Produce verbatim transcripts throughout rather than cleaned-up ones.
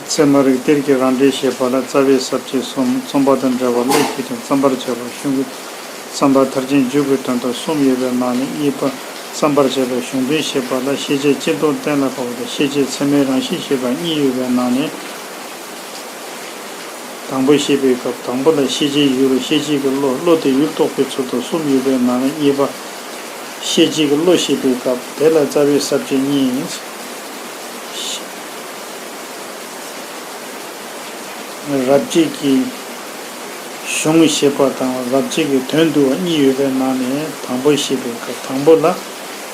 ཚད་མ་རིགས་གཏེར་གྱི་རང་འགྲེལ་ཞེས་པ་ལ། རྩ་བའི་ས་བཅད་གསུམ། རྩོམ་པ་དང་འབྲེལ་བ་བློས་བྱས་ཀྱང་བརྩམ་པར་བྱ་བ་གཞུང་གི་བརྩམ་པ་མཐར་ཕྱིན་འཇུག་གི་དོན་དུ་གསུམ་ཡོད་པའི་ནང་ནས་གཉིས་པ་བརྩམ་པར་བྱ་བའི་གཞུང་དོན་ཞེས་པ་ལ། ཤེས་བྱེད་སྤྱི་ལྡོག་གཏན་ལ་ཕབ་པ་དང་ཤེས་བྱེད་ཚད་མའི་རང་བཞིན་ཞེས་པ་གཉིས་ཡོད་པའི་ནང་ནས། དང་པོ་བཤད་པའི་སྐབས་དང་པོ་ལ་ཤེས་བྱའི་ཡུལ་ཤེས་བྱེད་ཀྱི་བློ། བློ་དེ་ཡུལ་རྟོགས་པའི་ཚུལ་དུ་གསུམ་ཡོད་པའི་ནང་ནས་གཉིས་པ། ཤེས་བྱེད་ཀྱི་བློ་བཤད་པའི་སྐབས་དེ་ལ་རྩ་བའི་ས་བཅད་གཉིས། རབ་བྱེད་ཀྱི་གཞུང་ཞེས་པ་དང་རབ་བྱེད་ཀྱི་དོན་བསྡུ་བ་གཉིས་ཡོད་པའི་ནང་ནས་དང་པོ་བཤད་པའི་སྐབས་དང་པོ་ལ།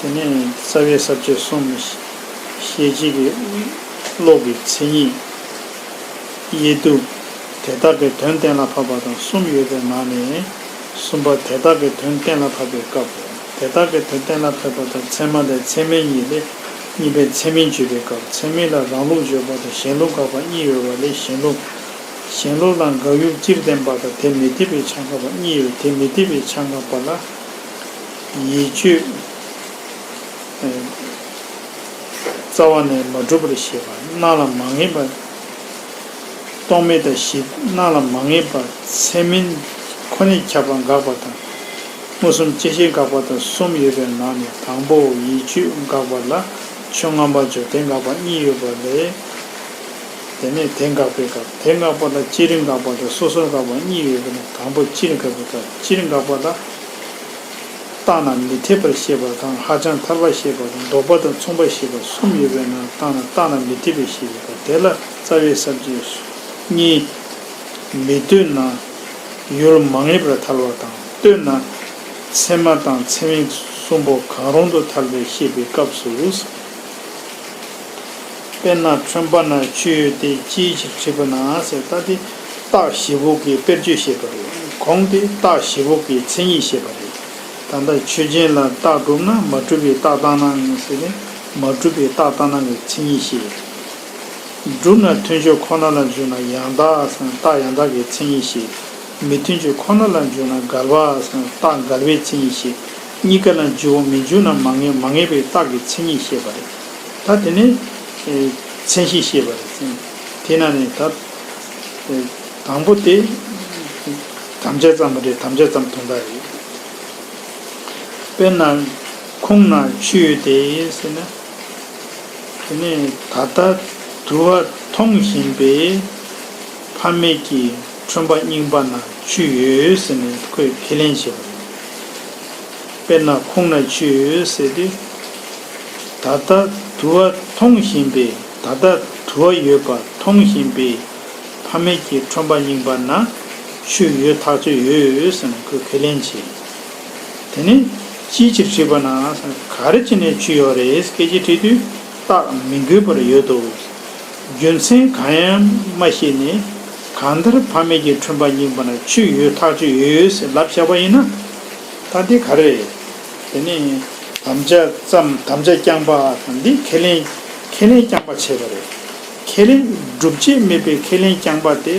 དེ་ནས་རྩ་བའི་ས་བཅད་གསུམ། ཤེས་བྱེད་ཀྱི་བློ་གི་མཚན་ཉིད། དབྱེ་བསྡུ། དེ་དག་གི་དོན་གཏན་ལ་ཕབ་པ་དང་གསུམ་ཡོད་པའི་ནང་ནས་གསུམ་པ་དེ་དག་གི་དོན་གཏན་ལ་ཕབ་པའི་སྐབས། དེ་དག་གི་དོན་གཏན་ལ་ཕབ་པ་དང་ཚད་མ་དང་ཚད་མིན་གཉིས་ལས་གཉིས་པའི་ཚད་མིན་བརྗོད་པའི་སྐབས། ཚད་མིན་ལ་རང་ལུགས་བརྗོད་པ་དང་གཞན་ལུགས་དགག་པ་གཉིས་ཡོད་པ་ལས་གཞན་ལུགས། གཞན་ལུགས་ལ་འགག་ཡུལ་སྤྱིར་བསྟན་པ་དང་དེ་མི་སྡེ་པའི་ཆ་འགག་པ་གཉིས་ཡོད། དེ་མི་སྡེ་པའི་ཆ་འགག་པ་ལ་ཡིད་དཔྱོད། རྩ་བ་ནས་མ་གྲུབ་པར་བཤད་པ། སྣང་ལ་མ་ངེས་པ། རྟོག་མེད་དང་གཞི་སྣང་ལ་མ་ངེས་པ། ཚད་མིན་ཁོ་ནས་ཁྱབ་པ་འགག་པ་དང་། མངོན་སུམ་བཅད་ཤེས་འགག་པ་དང་གསུམ་ཡོད་པའི་ནང་ནས་དང་པོ་ཡིད་དཔྱོད་འགག་པ་ལ་ཆོས་མངོན་པར་བརྗོད་བསྟན་འགག་པ་གཉིས་ཡོད་པ་ལས། དེ་ནས་དེ་འགག་པའི་སྐབས་དེ་འགག་པ་ལ་སྤྱིར་འགག་པ་དང་སོ་སོར་འགག་པ་གཉིས་ཡོད་པ་ལས་དང་པོ་སྤྱིར་འགག་པའི་སྐབས་སྤྱིར་འགག་པ་ལ། བརྟགས་ན་མི་འཐད་པར་བཤད་པ་དང་ཧ་ཅང་ཐལ་བར་བཤད་པ་དང་ལྡོག་པ་དང་མཚུངས་པར་བཤད་པ་གསུམ་ཡོད་པའི་ནང་བརྟགས་ན་བརྟགས་ན་མི་འཐད་པར་བཤད་པ་དང་དེ་ལ་རྩ་བའི་ས་བཅད་གཉིས། མི་ལྟོས་ན་ཡུལ་མ་ངེས་པར་ཐལ་བ་དང་ལྟོས་ན་ཚད་མ་དང་ཚད་མིན་གསུམ་པོ་གང་རུང་དུ་ཐལ་བའི་བཤད་པའི་སྐབས་སུ། དཔེར་ན་ཁྲོན་པ་ན་ཆུ་ཡོད་དེ་ཅིའི་ཕྱིར་དྲིས་པ་ན་ཟེར། ད་དེ་རྟགས་བཞི་པོ་གི་དཔེར་བརྗོད་བཤད་པ་རེད། གོང་དེ་རྟགས་བཞི་པོ་གི་མཚན་ཉིད་བཤད་པ་རེད། ད་ལྟ་ཆོས་ཅན་ལ་རྟགས་གྲུབ་ན་མ་གྲུབ་པའི་རྟགས་བཏང་སྣང་ཟེར་ནས་མ་གྲུབ་པའི་རྟགས་བཏང་སྣང་གི་མཚན་ཉིད་བཤད། གྲུབ་ན་མཐུན་ཕྱོགས་ཁོ་ན་ལ་འཇུག་ན་ཡང་དག་ཟེར་ན་རྟགས་ཡང་དག་གི་མཚན་ཉིད་བཤད། མི་མཐུན་ཕྱོགས་ཁོ་ན་ལ་འཇུག་ན་འགལ་བ་ཟེར་ན་རྟགས་འགལ་བའི་མཚན་ཉིད་བཤད། གཉིས་ཀ་ལ་འཇུག་མི་འཇུག་ན་མ་ངེས་མ་ངེས་པའི་རྟགས་ཀྱི་མཚན་ཉིད་བཤད་པ་རེད། ད་དེ་ནས་མཚན་གཞི་བཤད་པ་རེད། དེ་ན་ནས་ད་དང་པོ་དེ་དམ་བཅའ་ཙམ་པ་རེད། དམ་བཅའ་ཙམ་དོན་དག་རེད། དཔེར་ན་ཁུང་ན་ཆུ་ཡོད་དེ་ཟེར་ན། དེ་ནས་ད་ལྟ་དུ་བ་འཐུང་བཞིན་པའི་ཕ་མེས་ཀྱི་ཁྲོན་པ་རྙིང་པ་ན་ཆུ་ཡོད་ཟེར་ནས་ཁོས་ཁས་ལེན་བྱས་པ་རེད། དཔེར་ན་ཁུང་ན་ཆུ་ཡོད་ཟེར་དུས། ད་ལྟ་དུ་བ་འཐུང་བཞིན་པའི་ད་ལྟ་དུ་བ་ཡོད་པ་འཐུང་བཞིན་པའི་ཕ་མེས་ཀྱི་ཁྲོན་པ་རྙིང་པ་ན་ཆུ་ཡོད་ཐག་ཆོད་ཡོད་ཟེར་ནས་ཁོས་ཁས་ལེན་བྱས། དེ་ནས་ཅིའི་ཕྱིར་དྲིས་པ་ན། ག་རེ་བྱས་ནས་ཆུ་ཡོད་རེད་སྐད་ཆ་དྲིས་དུས་རྟགས་མི་འགོད་པར་ཡོད་དོ། རྒྱུ་མཚན་གང་ཡང་མ་ཤེས་ནས་གང་ལྟར་ཕ་མེས་ཀྱི་ཁྲོན་པ་རྙིང་པ་ན་ཆུ་ཡོད་ཐག་ཆོད་ཡོད་ཟེར་ལབ་བཞག་པ་ཡིན་ན། ད་འདི་ག་རེ་རེད། དེ་ནས་དམ་བཅའ་ཙམ་དམ་བཅའ་རྐྱང་པ་དང་འདི་ཁས་ལེན་ཁས་ལེན་རྐྱང་པ་བྱས་པ་རེད། ཁས་ལེན་སྒྲུབ་བྱེད་མེད་པའི་ཁས་ལེན་རྐྱང་པ་དེ་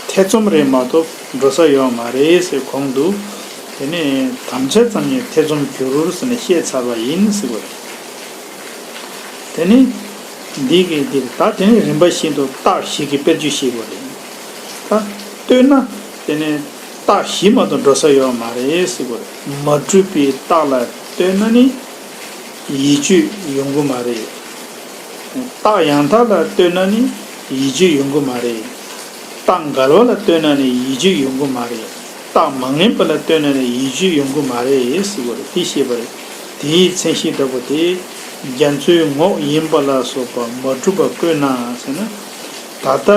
ཐེ་ཚོམ་རེད་མ་གཏོགས་འགྲོ་ས་ཡོད་མ་རེད་ཟེར་གོང་དུ། དེ་ནས་དམ་བཅའ་ཙམ་ཡང་ཐེ་ཚོམ་འགྱུར་ཟེར་ནས་བཤད་ཚར་བ་ཡིན་ཟེར་བ་རེད། དེ་ནས་འདི་གི་འདིར་ད་དེ་ནས་རིམ་པ་བཞིན་དུ་རྟགས་བཞི་གི་དཔེར་བརྗོད་བཤད་དགོས་རེད། ད་ལྟོས་ན་དེ་ནས་རྟགས་བཞི་མ་གཏོགས་འགྲོ་ས་ཡོད་མ་རེད་ཟེར་དགོས་རེད། མ་གྲུབ་པའི་རྟགས་ལ་ལྟོས་ན་ནི་ཡིད་དཔྱོད་ཡོང་གི་མ་རེད། རྟགས་ཡང་དག་ལ་ལྟོས་ན་ནི་ཡིད་དཔྱོད་ཡོང་གི་མ་རེད། རྟགས་འགལ་བ་ལ་ལྟོས་ན་ནི་ཡིད་དཔྱོད་ཡོང་གི་མ་རེད། རྟགས་མ་ངེས་པ་ལ་ལྟོས་ན་ནི་ཡིད་དཔྱོད་ཡོང་གི་མ་རེད་ཟེར་བ་རེད། དེ་ཤེས་པ་རེད། དེའི་མཚན་གཞི་འདྲ་པོ་དེ་རྒྱ་མཚོའི་ངོགས་ཡིན་པ་ལ་སོགས་པ་མ་གྲུབ་པ་བཀོད་ན་ཟེར་ན། ད་ལྟ་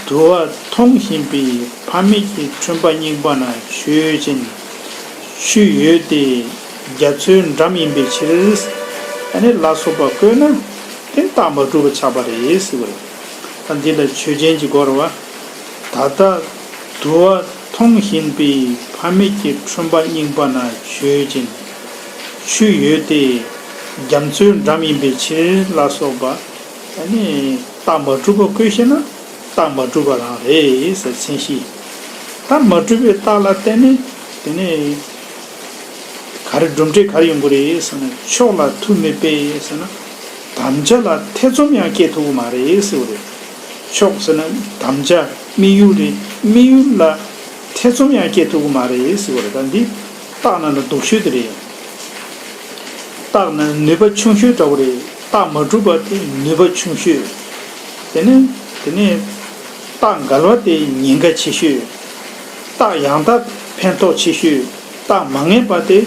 དུ་བ་འཐུང་བཞིན་པའི་ཕ་མེས་ཀྱི་ཁྲོན་པ་རྙིང་པ་ན་ཆུ་ཡོད་ཅིང་། ཆུ་ཡོད་དེ་རྒྱ་མཚོའི་འགྲམ་ཡིན་པའི་ཕྱིར། ཨ་ནི་ལ་སོགས་པ་བཀོད་ན་དེ་རྟགས་མ་གྲུབ་པ་ཆགས་པ་རེད་ཟེར་བ་རེད། ད་འདི་ལ་ཆོས་ཅན་གྱི་སྒོ་རེད་བ། ད་ལྟ་དུ་བ་འཐུང་བཞིན་པའི་ཕ་མེས་ཀྱི་ཁྲོན་པ་རྙིང་པ་ན་ཆུ་ཡོད་ཅིང་། ཆུ་ཡོད་དེ་རྒྱ་མཚོའི་འགྲམ་ཡིན་པའི་ཕྱིར་ལ་སོགས་པ། ཨ་ནི་རྟགས་མ་གྲུབ་པ་བཀོད་ཤེ་ན་རྟགས་མ་གྲུབ་པ་རང་རེད་ཟེར་མཚན་གཞི། རྟགས་མ་གྲུབ་པའི་རྟགས་ལ་བརྟེན་ནས་དེ་ནས་ག་རེ་གྲུབ་འབྲས་ག་རེ་ཡོང་གི་རེད་ཟེར་ན། ཕྱོགས་ལ་མཐུ་མེད་པས་ཟེར་ན་དམ་བཅའ་ལ་ཐེ་ཚོམ་ཡང་སྐྱེ་ཐུབ་ཀྱི་མ་རེད་ཟེར་བ་རེད། ཕྱོགས་ཟེར་ན་དམ་བཅའ་དམིགས་ཡུལ་རེད། དམིགས་ཡུལ་ལ་ཐེ་ཚོམ་ཡང་སྐྱེ་ཐུབ་ཀྱི་མ་རེད་ཟེར་བ་རེད། ད་འདི་རྟགས་ནང་ལ་སྡུག་ཤོས་དེ་རེད། རྟགས་ནི་ནུས་པ་ཆུང་ཤོས་འདྲ་བོ་རེད། རྟགས་མ་གྲུབ་པ་དེ་ནུས་པ་ཆུང་ཤོས། དེ་ནས་དེ་ནས་རྟགས་འགལ་བ་དེ་ཉེན་ཁ་ཆེ་ཤོས། རྟགས་ཡང་དག་ཕན་ཐོགས་ཆེ་ཤོས། རྟགས་མ་ངེས་པ་དེ་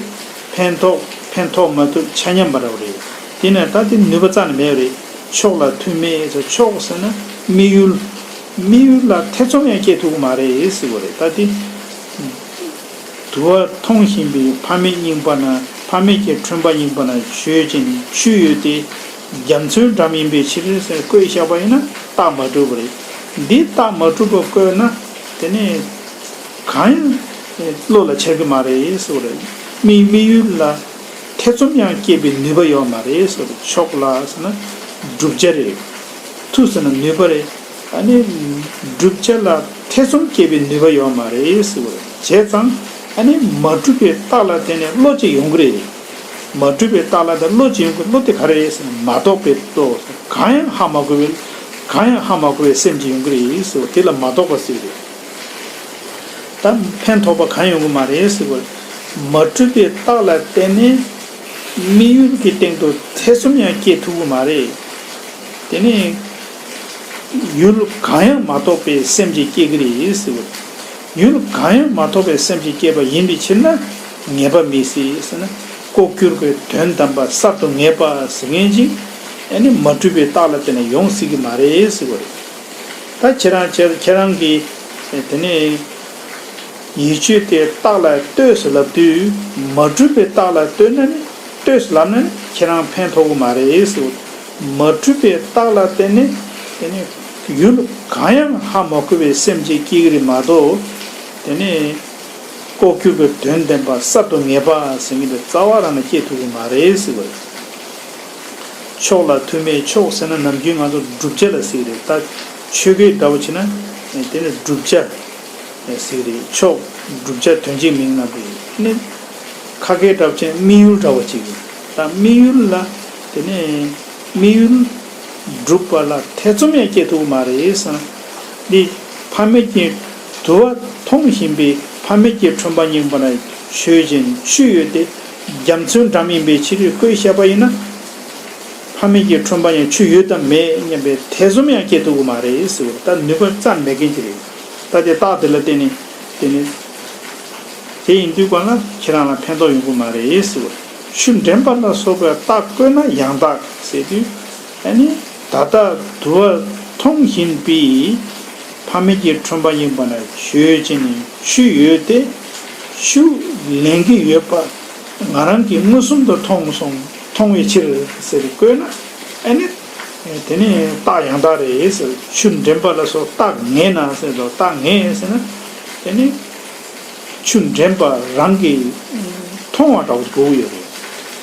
ཕན་ཐོགས་ཕན་ཐོགས་མ་ཐུབ་ཆ་མཉམ་པ་འདྲ་བོ་རེད། དེ་ནས་ད་དེ་ནུས་པ་རྩ་ནས་མེད་པ་རེད། ཕྱོགས་ལ་ཐུག་མེད་ཟེར། ཕྱོགས་ཟེར་ན་དམིགས་ཡུལ། དམིགས་ཡུལ་ལ་ཐེ་ཚོམ་ཡང་སྐྱེ་ཐུབ་ཀྱི་མ་རེད་ཟེར་བ་རེད། ད་དེ། དུ་བ་མཐོང་བཞིན་པའི་ཕ་མེས་རྙིང་པ་ན། ཕ་མེས་ཀྱི་ཁྲོན་པ་རྙིང་པ་ན་ཆོས་ཅན་ཆུ་ཡོད་དེ། རྒྱ་མཚོའི་འགྲམ་ཡིན་པའི་ཕྱིར་ཟེར་བཀོད་བཞག་པ་ཡིན་ན་རྟགས་མ་གྲུབ་པ་རེད། འདི་རྟགས་མ་གྲུབ་པ་བཀོད་ན་དེ་ནས་གང་ཡང་བློ་ལ་འཆར་གྱི་མ་རེད་ཟེར་བ་རེད། མི་དམིགས་ཡུལ་ལ་ཐེ་ཚོམ་ཡང་སྐྱེས་པའི་ནུས་པ་ཡོད་མ་རེད་ཟེར་བ་རེད། ཕྱོགས་ལ་ཟེར་ན་བསྒྲུབ་བྱ་རེད། ཐུག་ཟེར་ན་ནུས་པ་རེད། ཨ་ནི་བསྒྲུབ་བྱ་ལ་ཐེ་ཚོམ་སྐྱེ་བའི་ནུས་པ་ཡོད་མ་རེད་ཟེར་བ་རེད། བྱས་ཙང་ཨ་ནི་མ་གྲུབ་པའི་རྟགས་ལ་བརྟེན་ནས་བློ་ཅིག་ཡོང་གི་རེད། མ་གྲུབ་པའི་རྟགས་ལ་དེ་བློ་ཅིག་ཡོང་གི། བློ་དེ་ག་རེ་རེད་ཟེར་ན་མ་རྟོགས་པའི་བློ། གང་ཡང་ཧ་མ་གོ་བའི། གང་ཡང་ཧ་མ་གོ་བའི་སེམས་ཅིག་ཡོང་གི་རེད་ཟེར་བ་དེ་ལ་མ་རྟོགས་པ་ཟེར་གི་རེད། ད་ཕན་ཐོགས་པ་གང་ཡོང་གི་མ་རེད་ཟེར་བ། མ་གྲུབ་པའི་རྟགས་ལ་བརྟེན་ནས་དམིགས་ཡུལ་གྱི་སྟེང་དུ་ཐེ་ཚོམ་ཡང་སྐྱེ་ཐུབ་ཀྱི་མ་རེད། དེ་ནས་ཡུལ་གང་ཡང་མ་རྟོགས་པའི་སེམས་ཅིག་སྐྱེ་གི་རེད་ཟེར་བ། ཡུལ་གང་ཡང་མ་རྟོགས་པའི་སེམས་ཅིག་སྐྱེས་པ་ཡིན་པའི་ཕྱིར་ན་ངེས་པ་མི་སྲིད་ཟེར་ན། ལྐོག་གྱུར་གྱི་དོན་དམ་པ་གསར་དུ་ངེས་པ་ཟེར་མཁན་ཅིག་ཨ་ནི་མ་གྲུབ་པའི་རྟགས་ལ་བརྟེན་ནས་ཡོང་སྲིད་ཀྱི་མ་རེད་ཟེར་བ་རེད། ད་ཁྱེད་རང་ཁྱེད་ཁྱེད་རང་གིས་དེ་ནས་ཡིད་དཔྱོད་དེ་རྟགས་ལ་ལྟོས་སུ་ལབ་དུས་མ་གྲུབ་པའི་རྟགས་ལ་ལྟོས་ན་ནི་ལྟོས་སུ་ལབ་ན་ནི་ཁྱེད་རང་ཕན་ཐོགས་ཀྱི་མ་རེད་ཟེར། མ་གྲུབ་པའི་རྟགས་ལ་བརྟེན་ནས་དེ་ནས་ཡུལ་གང་ཡང་ཧ་མ་གོ་བའི་སེམས་ཅིག་སྐྱེ་གི་རེད་མ་གཏོགས། དེ་ནས་ལྐོག་གྱུར་གྱི་དོན་བདེན་པ་གསར་དུ་ངེས་པ་ཟེར་མཁན་དེ་རྩ་བ་རང་ནས་སྐྱེ་ཐུབ་ཀྱི་མ་རེད་ཟེར་བ་རེད། ཕྱོགས་ལ་ཐུག་མེད། ཕྱོགས་ཟེར་ན་ནམ་རྒྱུན་ང་ཚོ་བསྒྲུབ་བྱ་ལ་ཟེར་གི་རེད། ད་ཆོས་སྐད་འདྲ་བོ་བྱས་ན་དེ་ནི་བསྒྲུབ་བྱ་ཟེར་གི་རེད། ཕྱོགས་བསྒྲུབ་བྱ་དོན་གཅིག་མིང་ནང་དུ་ནི་ཁ་སྐད་འདྲ་བོ་བྱས་ན་དམིགས་ཡུལ་འདྲ་བོ་ཅིག་རེད། ད་དམིགས་ཡུལ་ལ་དེ་ནི་དམིགས་ཡུལ་སྒྲུབ་པ་ལ་ཐེ་ཚོམ་ཡང་སྐྱེ་ཐུབ་ཀྱི་མ་རེད་ཟེར་ན། འདི་ཕ་མེས་ཀྱི་དུ་བ་མཐོང་བཞིན་པའི་ཕ་མེས་ཀྱི་ཁྲོན་པ་རྙིང་པ་ན་ཆོས་ཅན་ཆུ་ཡོད་དེ། རྒྱ་མཚོའི་འགྲམ་ཡིན་པའི་ཕྱིར་བཀོད་བཞག་པ་ཡིན་ན། ཕ་མེས་ཀྱི་ཁྲོན་པ་ཡང་ཆུ་ཡོད་དམ་མེད་སྙམ་པའི་ཐེ་ཚོམ་ཡང་སྐྱེ་ཐུབ་ཀྱི་མ་རེད་ཟེར་བ་རེད། ད་ནུས་པ་རྩ་མེད་མཁན་ཅིག་རེད། ད་དེ་རྟགས་དེ་ལ་བརྟེན་ནས་དེ་ནི་དེ་ཡིན་དུས་གང་ལ་ཁྱེད་རང་ལ་ཕན་ཐོགས་ཡོང་གི་མ་རེད་ཟེར་བ། ཆུ་འདྲེན་པ་ལ་སོགས་པའི་རྟགས་བཀོད་ན་ཡང་དག་ཟེར་དུས། ཨ་ནི་ད་ལྟ་དུ་བ་མཐོང་བཞིན་པའི་ཕ་མེས་ཀྱི་ཁྲོན་པ་ཡིན་པ་ན་ཆོས་ཅན་ཆུ་ཡོད་དེ། ཆུ་ལེན་གྱི་ཡོད་པ་ང་རང་གིས་མངོན་སུམ་དུ་མཐོང་སོང་། མཐོང་བའི་ཕྱིར་ཟེར་བཀོད་ན་ཨ་ནི་དེ་ནི་རྟགས་ཡང་དག་རེད་ཟེར། ཆུ་འདྲེན་པ་ལ་སོགས་རྟགས་ངེས་ན་ཟེར་དུས་རྟགས་ངེས་ཟེར་ན་དེ་ནི། ཆུ་འདྲེན་པ་རང་གིས་མཐོང་བ་འདྲ་བོ་དགོས་ཀྱི་ཡོད་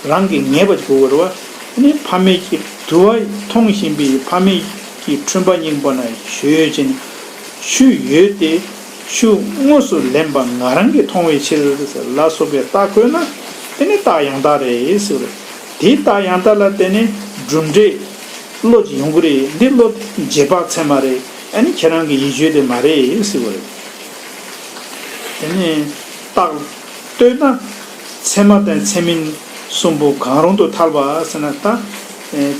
རེད། རང་གིས་ངེས་པ་དགོས་ཀྱི་རེད་བ། ཨ་ནི་ཕ་མེས་ཀྱི་དུ་བ་མཐོང་བཞིན་པའི་ཕ་མེས་ཀྱི་ཁྲོན་པ་རྙིང་པ་ན་ཆོས་ཅན་ཆུ་ཡོད་དེ། ཆུ་དངོས་སུ་ལེན་པ་ང་རང་གིས་མཐོང་བའི་ཕྱིར་ལ་སོགས་པའི་རྟགས་བཀོད་ན་དེ་ནི་རྟགས་ཡང་དག་རེད་ཟེར་བ་རེད། དེའི་རྟགས་ཡང་དག་ལ་བརྟེན་ནས་གྲུབ་འབྲས་བློ་ཅིག་ཡོང་གི་རེད། འདི་བློ་རྗེས་དཔག་ཚད་མ་རེད། ཨ་ནི་ཁྱེད་རང་གི་ཡིད་དཔྱོད་དེ་མ་རེད་ཟེར་བ་རེད། དེ་ནས་རྟགས་ལྟོས་ན་ཚད་མ་དང་ཚད་མིན་གསུམ་པོ་གང་རུང་དུ་ཐལ་བ་ཟེར་ན། ད་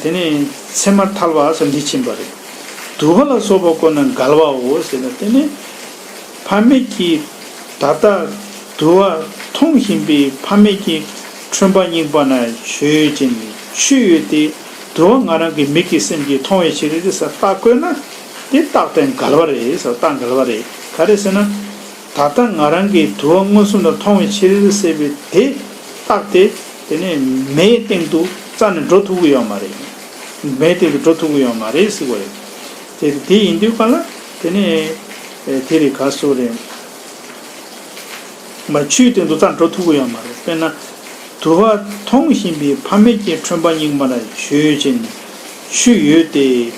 དེ་ནས་ཚད་མར་ཐལ་བ་ཟེར་འདི་ཕྱིན་པ་རེད། དུ་བ་ལ་སོགས་པ་བཀོད་ན་འགལ་བའོ་ཟེར་ན། དེ་ནས་ཕ་མེས་ཀྱི་ད་ལྟ་དུ་བ་མཐོང་བཞིན་པའི་ཕ་མེས་ཀྱི་ཁྲོན་པ་རྙིང་པ་ན་ཆོས་ཅན་ཆུ་ཡོད་དེ། དུ་བ་ང་རང་གི་མིག་གི་སེམས་ཀྱིས་མཐོང་བའི་ཕྱིར་ཟེར་རྟགས་བཀོད་ན་དེ་རྟགས་དེ་འགལ་བ་རེད་ཟེར། རྟགས་འགལ་བ་རེད། ག་རེ་ཟེར་ན། ད་ལྟ་ང་རང་གིས་དུ་བ་མངོན་སུམ་དུ་མཐོང་བའི་ཕྱིར་ཟེར་བའི་དེ་རྟགས་དེ་དེ་ནས་མེའི་སྟེང་དུ་རྩ་ནས་འགྲོ་ཐུབ་ཀྱི་ཡོད་མ་རེད། མེའི་སྟེང་དུ་འགྲོ་ཐུབ་ཀྱི་ཡོད་མ་རེད་ཟེར་བ་རེད། དེ་དེ་ཡིན་དུས་གང་ལ་དེ་ནས་དེ་རེད་ག་སོ་རེད། མ་ཆུའི་སྟེང་དུ་རྩ་འགྲོ་ཐུབ་ཀྱི་ཡོད་མ་རེད། དཔེར་ན། དུ་བ་མཐོང་བཞིན་པའི་ཕ་མེས་ཀྱི་ཁྲོན་པ་རྙིང་པ་ན་ཆོས་ཅན་ཆུ་ཡོད་དེ།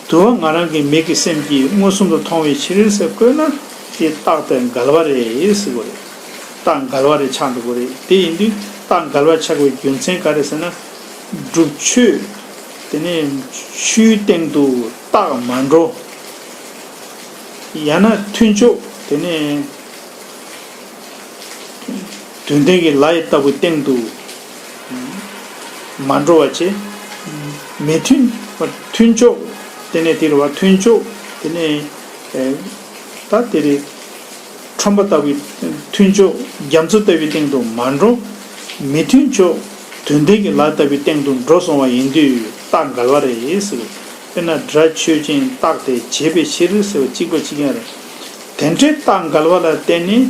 དུ་བ་ང་རང་གི་མིག་གི་སེམས་ཀྱིས་མངོན་སུམ་དུ་མཐོང་བའི་ཕྱིར་ཟེར་བཀོད་ན་དེ་རྟགས་དེ་འགལ་བ་རེད་ཟེར་བ་རེད། རྟགས་འགལ་བ་རེད་ཆགས་འགྲོ་གི་རེད། དེ་ཡིན་དུས་རྟགས་འགལ་བ་ཆགས་པའི་རྒྱུ་མཚན་ག་རེ་ཟེར་ན། སྒྲུབ་ཆོས་དེ་ནས་ཆུའི་སྟེང་དུ་རྟགས་མ་འགྲོ། ཡང་ན་མཐུན་ཕྱོགས་དེ་ནས་དོན་ལྡན་གྱི་ལ་ཡི་ལྟ་བུའི་སྟེང་དུ་མ་འགྲོ་བ་བྱས། མི་མཐུན་མཐུན་ཕྱོགས་དེ་ནས་དེ་རེད་བ། མཐུན་ཕྱོགས་དེ་ནས་ད་དེ་རེད། ཁྲོན་པ་ལྟ་བུའི་མཐུན་ཕྱོགས་རྒྱ་མཚོ་ལྟ་བུའི་སྟེང་དུ་མ་འགྲོ། མི་མཐུན་ཕྱོགས་དོན་ལྡན་གྱི་ལ་ལྟ་བུའི་སྟེང་དུ་འགྲོ་སོང་བ་ཡིན་དུས་རྟགས་འགལ་བ་རེད་ཟེར། དཔེར་ན་སྒྲ་ཆོས་ཅན་རྟགས་དེ་བྱས་པའི་ཕྱིར་ཟེར་བ་གཅིག་པ་གཅིག་རྐྱང་རེད། དེ་འདྲའི་རྟགས་འགལ་བ་ལ་བརྟེན་ནས་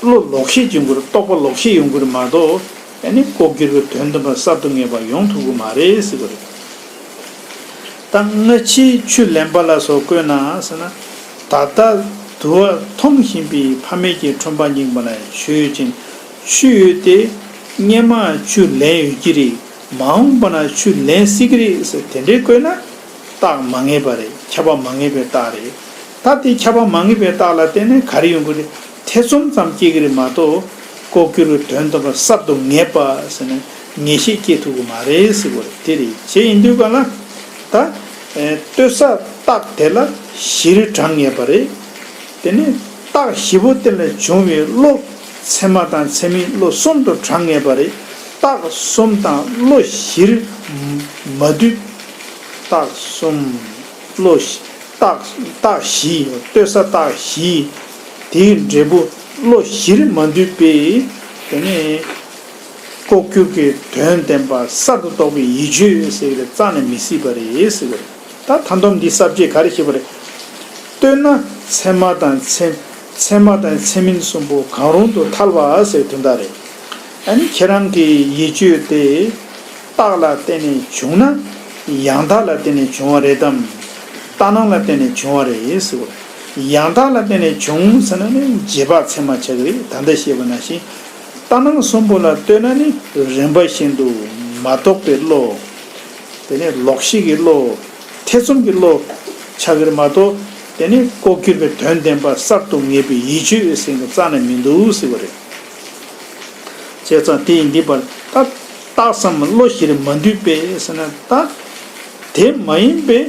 བློ་ལོག་ཤེས་ཡོང་གི་རེད། རྟོག་པ་ལོག་ཤེས་ཡོང་གི་རེད་མ་གཏོགས། ཨ་ནི་ལྐོག་གྱུར་གྱི་དོན་སྟོན་པ་གསར་དུ་ངེས་པ་ཡོང་ཐུབ་ཀྱི་མ་རེད་ཟེར་གྱི་རེད། ད་སྔ་ཕྱིའི་ཆུ་ལེན་པ་ལ་སོགས་བཀོད་ན་ཟེར་ན། ད་ལྟ་དུ་བ་མཐོང་བཞིན་པའི་ཕ་མེས་ཀྱི་ཁྲོན་པ་རྙིང་པ་ན་ཆུ་ཡོད་ཅིང་ཆུ་ཡོད་དེ། སྔོན་མ་ཆུ་ལེན་ཡོད་ཀྱི་རེད། མ་འོངས་པ་ན་ཆུ་ལེན་སྲིད་ཀྱི་རེད་ཟེར་དེ་འདྲའི་བཀོད་ན། རྟགས་མ་ངེས་པ་རེད། ཁྱབ་པ་མ་ངེས་པའི་རྟགས་རེད། ད་དེ་ཁྱབ་པ་མ་ངེས་པའི་རྟགས་ལ་བརྟེན་ནས་ག་རེ་ཡོང་གི་རེད། ཐེ་ཚོམ་ཙམ་སྐྱེ་གི་རེད་མ་གཏོགས། ལྐོག་གྱུར་གྱི་དོན་སྟོན་པ་གསར་དུ་ངེས་པ་ཟེར་ན་ངེས་ཤེས་སྐྱེ་ཐུབ་ཀྱི་མ་རེད་ཟེར་བ་རེད། དེ་རེད། བྱས་ཡིན་དུས་ག་ལ། ད་ལྟོས་ས་རྟགས་དེ་ལ་གཞིར་གྲངས་ངེས་པ་རེད། དེ་ནས་རྟགས་བཞི་པོ་དེ་ལས་བྱུང་བའི་བློ། ཚད་མ་དང་ཚད་མིན་བློ་གསུམ་དུ་གྲངས་ངེས་པ་རེད། རྟགས་གསུམ་དང་བློ་བཞིར་མ་འདུས། རྟགས་གསུམ། བློ་བཞི། རྟགས་རྟགས་བཞི། ལྟོས་ས་རྟགས་བཞི། དེའི་འབྲས་བུ་བློ་བཞིར་མ་འདུས་པས། དེ་ནི་ལྐོག་གྱུར་གྱི་དོན་བདེན་པ་གསར་དུ་རྟོགས་པའི་ཡིད་དཔྱོད་ཟེར་བའི་རྩ་ནས་མི་སྲིད་པ་རེད་ཟེར་བ་རེད། ད་ད་དུང་འདི་གསར་བརྗེ་ག་རེ་བྱེད་པ་རེད། ལྟོས་ན་ཚད་མ་དང་ཚད་ཚད་མ་དང་ཚད་མིན་གསུམ་པོ་གང་རུང་དུ་ཐལ་བ་ཟེར་དོན་དག་རེད། ཨ་ནི་ཁྱེད་རང་གི་ཡིད་དཔྱོད་དེ། རྟགས་ལ་བརྟེན་ནས་བྱུང་ན། ཡང་དག་ལ་བརྟེན་ནས་བྱུང་བ་རེད་དམ། ལྟར་སྣང་ལ་བརྟེན་ནས་བྱུང་བ་རེད་ཟེར་བ། ཡང་དག་ལ་བརྟེན་ནས་བྱུང་ཟེར་ན་ནི་རྗེས་དཔག་ཚད་མ་ཆགས་ཀྱི་རེད། ད་ལྟ་བཤད་པ་ནང་བཞིན། ལྟར་སྣང་གསུམ་པོ་ལ་ལྟོས་ན་ནི་རིམ་པ་བཞིན་དུ་མ་རྟོགས་པའི་བློ། དེ་ནི་ལོག་ཤེས་ཀྱི་བློ། ཐེ་ཚོམ་གྱི་བློ། ཆགས་ཀྱི་རེད་མ་གཏོགས། དེ་ནི་ལྐོག་གྱུར་པའི་དོན་བདེན་པ་གསར་དུ་ངེས་པའི་ཡིད་དཔྱོད་ཟེར་གྱི་རྩ་ནས་མི་འདུག་ཟེར་བ་རེད། བྱས་ཙང་དེ་ཡིན་དུས་པར་ད་རྟགས་སམ་བློ་བཞིར་མ་འདུས་པས་ཟེར་ན། ད་དེ་མ་ཡིན་པའི་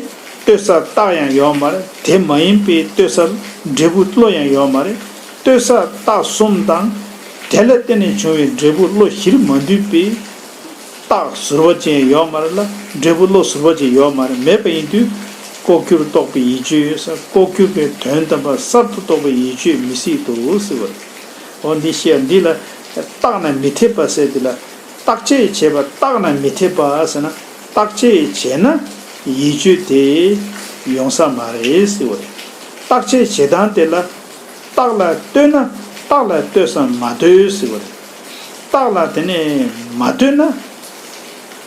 ལྟོས་ས་རྟགས་ཡང་ཡོད་མ་རེད། དེ་མ་ཡིན་པའི་ལྟོས་ས་འབྲས་བུ་བློ་ཡང་ཡོད་མ་རེད། ལྟོས་ས་རྟགས་གསུམ་དང་། དེ་ལ་བརྟེན་ནས་བྱུང་བའི་འབྲས་བུ་བློ་བཞིར་མ་འདུས་པས། རྟགས་ཟུར་པ་ཅན་ཡོད་མ་རེད་ལ། འབྲས་བུ་བློ་ཟུར་པ་ཅན་ཡོད་མ་རེད། མེད་པ་ཡིན་དུས། ལྐོག་གྱུར་རྟོགས་པའི་ཡིད་དཔྱོད་ཟེར། ལྐོག་གྱུར་པའི་དོན་དམ་པ་གསར་དུ་རྟོགས་པའི་ཡིད་དཔྱོད་མི་སྲིད་དོ་ཟེར་བ་རེད། འོ་འདི་བཤད་འདི་ལ་རྟག་ན་མི་འཐད་པ་ཟེར་འདི་ལ། བརྟག་དཔྱད་བྱས་པ་རྟག་ན་མི་འཐད་པ་ཟེར་ན། བརྟག་དཔྱད་བྱས་ན་ཡིད་དཔྱོད་དེ་ཡོང་ས་མ་རེད་ཟེར་བ་རེད། བརྟག་དཔྱད་བྱེད་སྟངས་དེ་ལ། རྟགས་ལ་ལྟོས་ན་རྟགས་ལ་ལྟོས་སམ་མ་ལྟོས་ཟེར་བ་རེད། རྟགས་ལ་དེ་ནས་མ་ལྟོས་ན།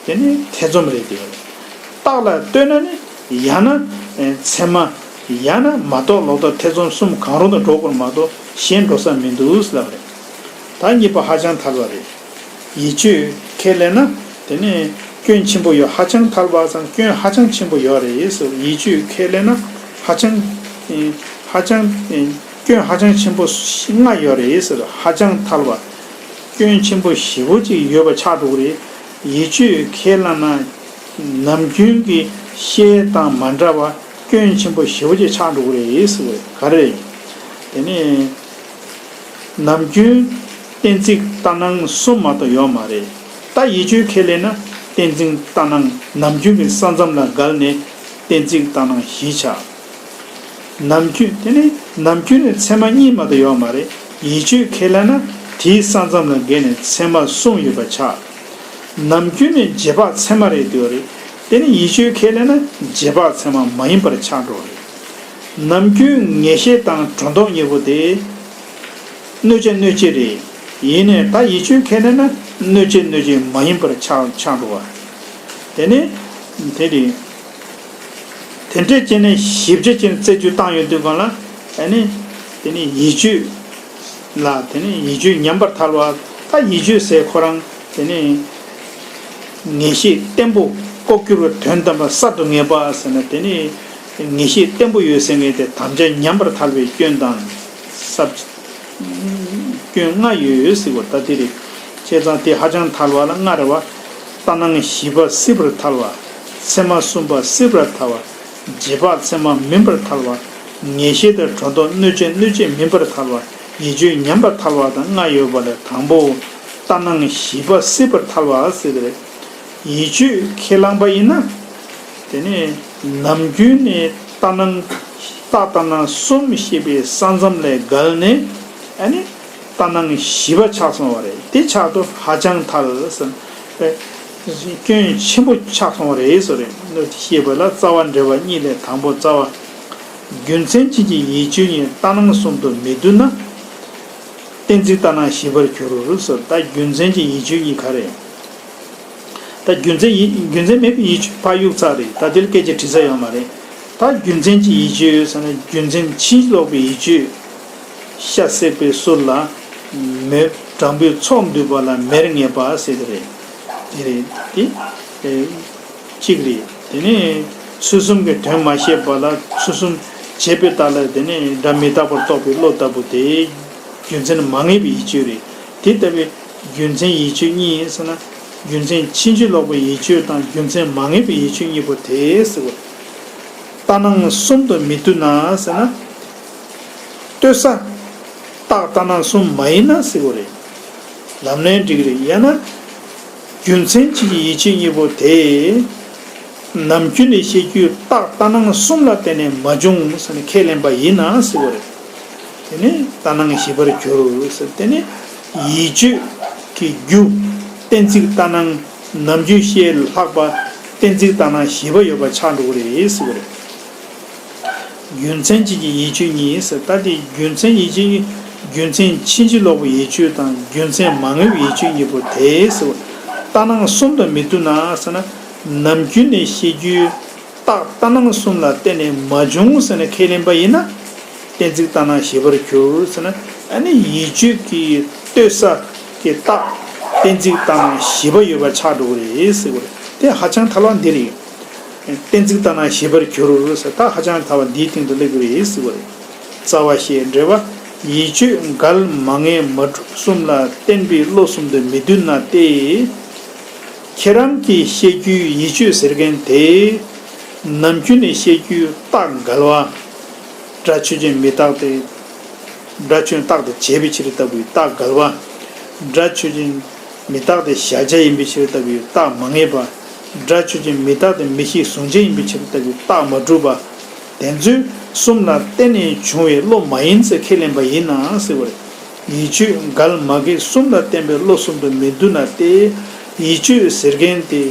དེ་ནི་ཐེ་ཚོམ་རེད་དེ། རྟགས་ལ་ལྟོས་ན་ནི་ཡང་ན་ཚད་མ། ཡང་ན་མ་རྟོགས་ལོག་རྟོག་ཐེ་ཚོམ་གསུམ་གང་རུང་དུ་འགྲོ་དགོས་མ་གཏོགས་གཞན་འགྲོ་ས་མི་འདུག་ལབ་རེད། ད་གཉིས་པ་ཧ་ཅང་ཐལ་བ་རེད། ཡིད་དཔྱོད་ཁས་ལེན་ན་དེ་ནི་སྐྱོན་ཆེན་པོ་ཡོད། ཧ་ཅང་ཐལ་བ་ཙམ་སྐྱོན་ཧ་ཅང་ཆེན་པོ་ཡོད་རེད་ཟེར། ཡིད་དཔྱོད་ཁས་ལེན་ན་ཧ་ཅང་ཧ་ཅང་སྐྱོན་ཧ་ཅང་ཆེན་པོ་ལྔ་ཡོད་རེད་ཟེར། ཧ་ཅང་ཐལ་བ། སྐྱོན་ཆེན་པོ་ཞེ་པོ་ཅིག་ཡོད་པ་ཆགས་འགྲོ་གི་རེད། ཡིད་དཔྱོད་ཁས་བླངས་ན་ནམ་རྒྱུན་གྱི་ཤེས་དང་མ་འདྲ་བ་སྐྱོན་ཆེན་པོ་ཞེ་པོ་ཅིག་ཆགས་འགྲོ་གི་རེད་ཟེར་བ་ག་རེ་རེད། དེ་ནས་ནམ་རྒྱུན་གཏན་ཚིགས་ལྟར་སྣང་གསུམ་མ་གཏོགས་ཡོད་མ་རེད། ད་ཡིད་དཔྱོད་ཁས་ལེན་ན་གཏན་ཚིགས་ལྟར་སྣང་ནམ་རྒྱུན་གྱི་ས་མཚམས་ལ་བརྒལ་ནས་གཏན་ཚིགས་ལྟར་སྣང་བཞི་ཆགས། ནམ་རྒྱུན་དེ་ནི་ནམ་རྒྱུན་ནི་ཚད་མ་གཉིས་མ་གཏོགས་ཡོད་མ་རེད། ཡིད་དཔྱོད་ཁས་ལེན་ན་དེའི་ས་མཚམས་ལ་བརྒལ་ནས་ཚད་མ་གསུམ་ཡོད་པ་ཆགས། ནམ་རྒྱུན་ནི་རྗེས་དཔག་ཚད་མ་རེད་འདོད་རེད། དེ་ནི་ཡིད་དཔྱོད་ཁས་ལེན་ན་རྗེས་དཔག་ཚད་མ་མ་ཡིན་པར་ཆགས་འགྲོ་རེད། ནམ་རྒྱུན་ངེས་ཤེས་དང་སྒྲོ་འདོགས་གཉིས་པོ་དེ། གནོད་བྱ་གནོད་བྱེད་རེད། ཡིན་ནའི་ད་ཡིད་དཔྱོད་ཁས་ལེན་ན་གནོད་བྱེད་གནོད་བྱེད་མ་ཡིན་པར་ཆགས་ཆགས་འགྲོ་བ། དེ་ནི། དེ་རེད། དེ་འདྲས་བྱས་ནས་ཞིབ་ཆ་ཅན་རྩད་གཅོད་བཏང་ཡོང་དུས་སྒང་ལ་ཨ་ནི། དེ་ནི་ཡིད་དཔྱོད་ལ་དེ་ནི་ཡིད་དཔྱོད་ཉམས་པར་ཐལ་བ། ད་ཡིད་དཔྱོད་ཟེར་ཁོ་རང་དེ་ནི་ངེས་ཤེས་བརྟན་པོ་ལྐོག་གྱུར་བའི་དོན་དམ་པ་གསར་དུ་ངེས་པ་ཟེར་ན། དེ་ནི་ངེས་ཤེས་བརྟན་པོ་ཡོད་ཟེར་མཁན་དེ་དམ་བཅའ་ཉམས་པར་ཐལ་བའི་སྐྱོན་དང་ཟབ། སྐྱོན་ལྔ་ཡོད་ཟེར་བ་ད་དེ་རེད། བྱས་ཙང་དེ་ཧ་ཅང་ཐལ་བ་ལ་ལྔ་རེད་བ། ལྟར་སྣང་བཞི་པ་སྲིད་པར་ཐལ་བ། ཚད་མ་གསུམ་པ་སྲིད་པར་ཐལ་བ། རྗེས་དཔག་ཚད་མ་མིན་པར་ཐལ་བ། ངེས་ཤེས་དང་སྒྲོ་འདོགས་གནོད་བྱེད་གནོད་བྱེད་མིན་པར་ཐལ་བ། ཡིད་དཔྱོད་ཉམས་པར་ཐལ་བ་དང་ལྔ་ཡོད་པ་ལས། དང་པོ། ལྟར་སྣང་བཞི་པ་སྲིད་པར་ཐལ་བ་ཟེར་གྱི་རེད། ཡིད་དཔྱོད་ཁས་བླངས་པ་ཡིན་ན། དེ་ནས་ནམ་རྒྱུན་ནས་ལྟར་སྣང་། རྟག་ལྟར་སྣང་གསུམ་ཞེས་པའི་ས་མཚམས་ལས་བརྒལ་ནས། ཨ་ནི་ལྟར་སྣང་བཞི་པ་ཆགས་སོང་བ་རེད། དེ་ཆགས་དུས་ཧ་ཅང་ཐལ་ཟེར། སྐྱོན་ཆེན་པོ་ཆགས་སོང་བ་རེད་ཟེར་རེད། ཤེས་པ་ལ་རྩ་བ་འགྲེལ་པ་གཉིས་ལས། དང་པོ་རྩ་བ། རྒྱུ་མཚན་གཅིག་གིས་ཡིད་དཔྱོད་གཉིས་ལྟར་སྣང་གསུམ་དུ་མི་བསྡུ་ན། གཏན་ཚིགས་ལྟར་སྣང་བཞི་པར་འགྱུར་ཟེར། ད་རྒྱུ་མཚན་གཅིག་ཡིད་དཔྱོད་གཉིས་ག་རེ། ད་རྒྱུ་མཚན་ཡིད། རྒྱུ་མཚན་མེད་པའི་ཡིད་དཔྱོད་ཕར་གཡུག་ཚར་རེད། ད་དེ་ལ་སྐད་ཆ་དྲི་ས་ཡོད་མ་རེད། ད་རྒྱུ་མཚན་གཅིག་ཡིད་དཔྱོད་ཟེར་ན། རྒྱུ་མཚན་ཕྱིན་ཅི་ལོག་པའི་ཡིད་དཔྱོད། ཤ་བསྲེགས་པའི་གསུར་ལ་མེ་སྦྲང་བུའི་ཚོགས་འདུས་པ་ལ་མེར་ངེས་པ་ཟེར་གྱི་རེད། དེ་རེད་དེ། གཅིག་རེད། དེ་ནས་ཚུལ་གསུམ་གྱི་དོན་མ་ཤེས་པ་ལ་ཚུལ་གསུམ་བྱས་པའི་རྟགས་ལ། དེ་ནས་སྒྲ་མི་རྟག་པར་རྟོགས་པའི་བློ་ལྟ་བུ་དེ་རྒྱུ་མཚན་མ་ངེས་པའི་ཡིད་དཔྱོད་རེད། དེ་ལྟ་བུའི་རྒྱུ་མཚན་ཡིད་དཔྱོད་གཉིས་ཟེར་ན། རྒྱུ་མཚན་ཕྱིན་ཅི་ལོག་པའི་ཡིད་དཔྱོད་དང་རྒྱུ་མཚན་མ་ངེས་པའི་ཡིད་དཔྱོད་གཉིས་པོ་དེ་ཟེར་བ། ལྟར་སྣང་གསུམ་དུ་མི་བསྡུ་ན་ཟེར་ན། ལྟོས་ས་རྟག་ལྟར་སྣང་གསུམ་མ་ཡིན་ན་ཟེར་བ་རེད། ལམ་ལྷོང་འགྲིག་རེད། ཡང་ན། རྒྱུ་མཚན་གཅིག་གིས་ཡིད་དཔྱོད་གཉིས་པོ་དེ། ནམ་རྒྱུན་ནས་ཤེས་རྒྱུའི་རྟག་ལྟར་སྣང་གསུམ་ལ་བརྟེན་ནས་མ་བྱུང་ཟེར་ནས་ཁས་ལེན་པ་ཡིན་ན་ཟེར་བ་རེད། དེ་ནི་ལྟར་སྣང་བཞི་པར་འགྱུར་ཟེར། དེ་ནི་ཡིད་དཔྱོད་ཀྱི་རྒྱུ་གཏན་ཚིགས་ལྟར་སྣང་། ནམ་རྒྱུན་ཤེས་ལྷག་པ་གཏན་ཚིགས་ལྟར་སྣང་བཞི་པ་ཡོད་པ་ཆགས་འགྲོ་གི་རེད་ཟེར་བ་རེད། རྒྱུ་མཚན་གཅིག་གིས་ཡིད་དཔྱོད་གཉིས་ཟེར། ད་དེ་རྒྱུ་མཚན་ཡིད་དཔྱོད་གཉིས། རྒྱུ་མཚན་ཕྱིན་ཅི་ལོག་པའི་ཡིད་དཔྱོད་དང་རྒྱུ་མཚན་མ་ངེས་པའི་ཡིད་དཔྱོད་གཉིས་པོ་དེ་ཟེར་བ། ལྟར་སྣང་གསུམ་དུ་མི་བསྡུ་ན་ཟེར་ན། ནམ་རྒྱུན་ནས་ཤེས་རྒྱུའི་རྟག་ལྟར་སྣང་གསུམ་ལ་བརྟེན་ནས་མ་བྱུང་ཟེར་ནས་ཁས་ལེན་པ་ཡིན་ན། གཏན་ཚིགས་ལྟར་སྣང་བཞི་པར་འགྱུར་ཟེར་ན། ཨ་ནི་ཡིད་དཔྱོད་ཀྱི་ལྟོས་ས་ཀྱི་རྟགས་གཏན་ཚིགས་ལྟར་སྣང་བཞི་པ་ཡོད་པ་ཆགས་འགྲོ་གི་རེད་ཟེར་བ་རེད། དེ་ཧ་ཅང་ཐལ་བ་འདི་རེད། གཏན་ཚིགས་ལྟར་སྣང་བཞི་པར་འགྱུར་ཟེར། ད་ཧ་ཅང་ཐལ་བ་འདིའི་སྟེང་དུ་སླེབས་ཀྱི་རེད་ཟེར་བ་རེད། རྩ་བ་ཤེས་འགྲེལ་པ། ཡིད་དཔྱོད་འགལ་མ་ངེས་མ་གྲུབ་གསུམ་ལ་བརྟེན་པའི་བློ་གསུམ་དུ་མི་བསྡུ་ན་སྟེ། ཁྱེད་རང་གིས་བཤད་རྒྱུའི་ཡིད་དཔྱོད་ཟེར་མཁན་དེ། ནམ་རྒྱུན་ནས་བཤད་རྒྱུའི་རྟགས་འགལ་བ། སྒྲ་ཆོས་ཅན་མི་རྟག་སྟེ། སྒྲ་ཆོས་ཅན་རྟག་ཏུ་བྱས་པའི་ཕྱིར་ལྟ་བུའི་རྟགས་འགལ་བ། སྒྲ་ཆོས་ཅན་མི་རྟག་སྟེ་གཞལ་བྱ་ཡིན་པའི་ཕྱིར་ལྟ་བུའི་རྟགས་མ་ངེས་པ། སྒྲ་ཆོས་ཅན་མི་རྟག་སྟེ་མིག་ཤེས་གཟུང་བྱ་ཡིན་པའི་ཕྱིར་ལྟ་བུའི་རྟགས་མ་གྲུབ་པ། དེ་ཚོ་གསུམ་ལ་བརྟེན་ནས་བྱུང་བའི་བློ་མ་ཡིན་ཟེར་ཁས་ལེན་པ་ཡིན་ན་ཟེར་བ་རེད། ཡིད་དཔྱོད་འགལ་མ་ངེས་གསུམ་ལ་བརྟེན་པའི་བློ་གསུམ་དུ་མི་བསྡུ་ན་སྟེ། ཡིད་དཔྱོད་ཟེར་མཁན་དེ་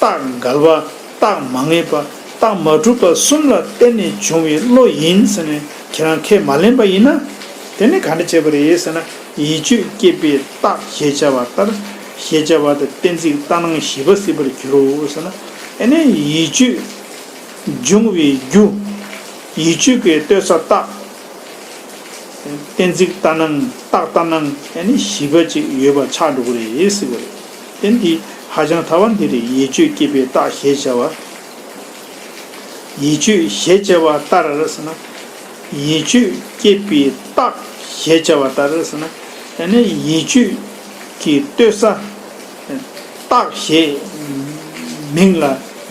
རྟགས་འགལ་བ། རྟགས་མ་ངེས་པ། རྟགས་མ་གྲུབ་པ་གསུམ་ལ་བརྟེན་ནས་བྱུང་བའི་བློ་ཡིན་ཟེར་ནས་ཁྱེད་རང་ཁས་མ་ལེན་པ་ཡིན་ན། དེ་ནི་ག་འདྲ་བྱེད་པ་རེད་ཟེར་ན། ཡིད་དཔྱོད་སྐྱེད་པའི་རྟགས་ཞེས་བྱ་བ་ལྟར། ཞེས་བྱ་བ་དེ་གཏན་ཚིགས་ལྟར་སྣང་བཞི་པ་སྲིད་པར་འགྱུར་རོ་ཟེར་ན། ཨ་ནི་ཡིད་དཔྱོད་འབྱུང་བའི་རྒྱུ། ཡིད་དཔྱོད་ཀྱི་ལྟོས་ས་རྟགས། གཏན་ཚིགས་ལྟར་སྣང་། རྟགས་ལྟར་སྣང་ཨ་ནི་བཞི་པ་ཅིག་ཡོད་པ་ཆགས་འགྲོ་གི་རེད་ཟེར་བ་རེད། དེ་འདི་ཧ་ཅང་ཐལ་བ་འདི་རེད། ཡིད་དཔྱོད་སྐྱེད་པའི་རྟགས་ཞེས་བྱ་བ། ཡིད་དཔྱོད་ཞེས་བྱ་བ་ལྟར་ཟེར་ན། ཡིད་དཔྱོད་སྐྱེད་པའི་རྟགས་ཞེས་བྱ་བ་ལྟར་ཟེར་ན། ཨ་ནི་ཡིད་དཔྱོད་ཀྱི་ལྟོས་ས། རྟགས་ཞེས་མིང་ལ་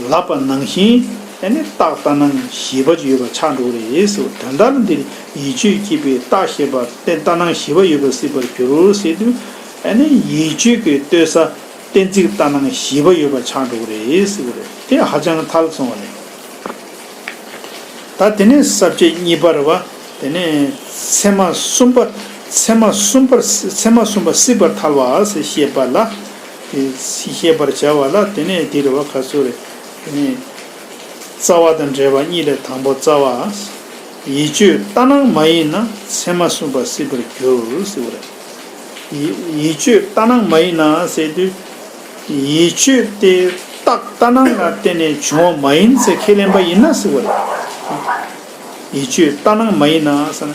ལབ་པ་ནང་བཞིན། ཨ་ནི་རྟགས་ལྟར་སྣང་བཞི་པ་ཡོད་པ་ཆགས་འགྲོ་གི་རེད་ཟེར། དོན་དག་ལ་འདིར་ཡིད་དཔྱོད་སྐྱེད་པའི་རྟགས་ཞེས་པ་སྟེ་ལྟར་སྣང་བཞི་པ་ཡོད་པ་སྲིད་པར་འགྱུར་ཟེར་དུས། ཨ་ནི་ཡིད་དཔྱོད་ཀྱི་ལྟོས་ས་གཏན་ཚིགས་ལྟར་སྣང་བཞི་པ་ཡོད་པ་ཆགས་འགྲོ་གི་རེད་ཟེར་བ་རེད། དེ་ཧ་ཅང་ཐལ་སོང་བ་རེད། ད་དེ་ནས་ས་བཅད་གཉིས་པ་རེད་བ། དེ་ནས་ཚད་མ་གསུམ་པ། ཚད་མ་གསུམ་པར། ཚད་མ་གསུམ་པ་སྲིད་པར་ཐལ་བ་ཞེས་བཤད་པ་ལ། ཞེས་བཤད་པར་བྱ་བ་ལ་དེ་ནས་དེ་རེད་བ། ག་ཚོད་རེད། དེ་ནས་རྩ་བ་དང་འགྲེལ་པ་གཉིས་ལས་དང་པོ་རྩ་བ། ཡིད་དཔྱོད་ལྟར་སྣང་མ་ཡིན་ན་ཚད་མ་གསུམ་པ་སྲིད་པར་འགྱུར་ཟེར་བ་རེད། ཡིད་ཡིད་དཔྱོད་ལྟར་སྣང་མ་ཡིན་ན་ཟེར་དུས། ཡིད་དཔྱོད་དེ་རྟགས་ལྟར་སྣང་ལ་བརྟེན་ནས་བྱུང་བ་མ་ཡིན་ཟེར་ཁས་ལེན་པ་ཡིན་ན་ཟེར་བ་རེད། ཡིད་དཔྱོད་ལྟར་སྣང་མ་ཡིན་ན་ཟེར་ན།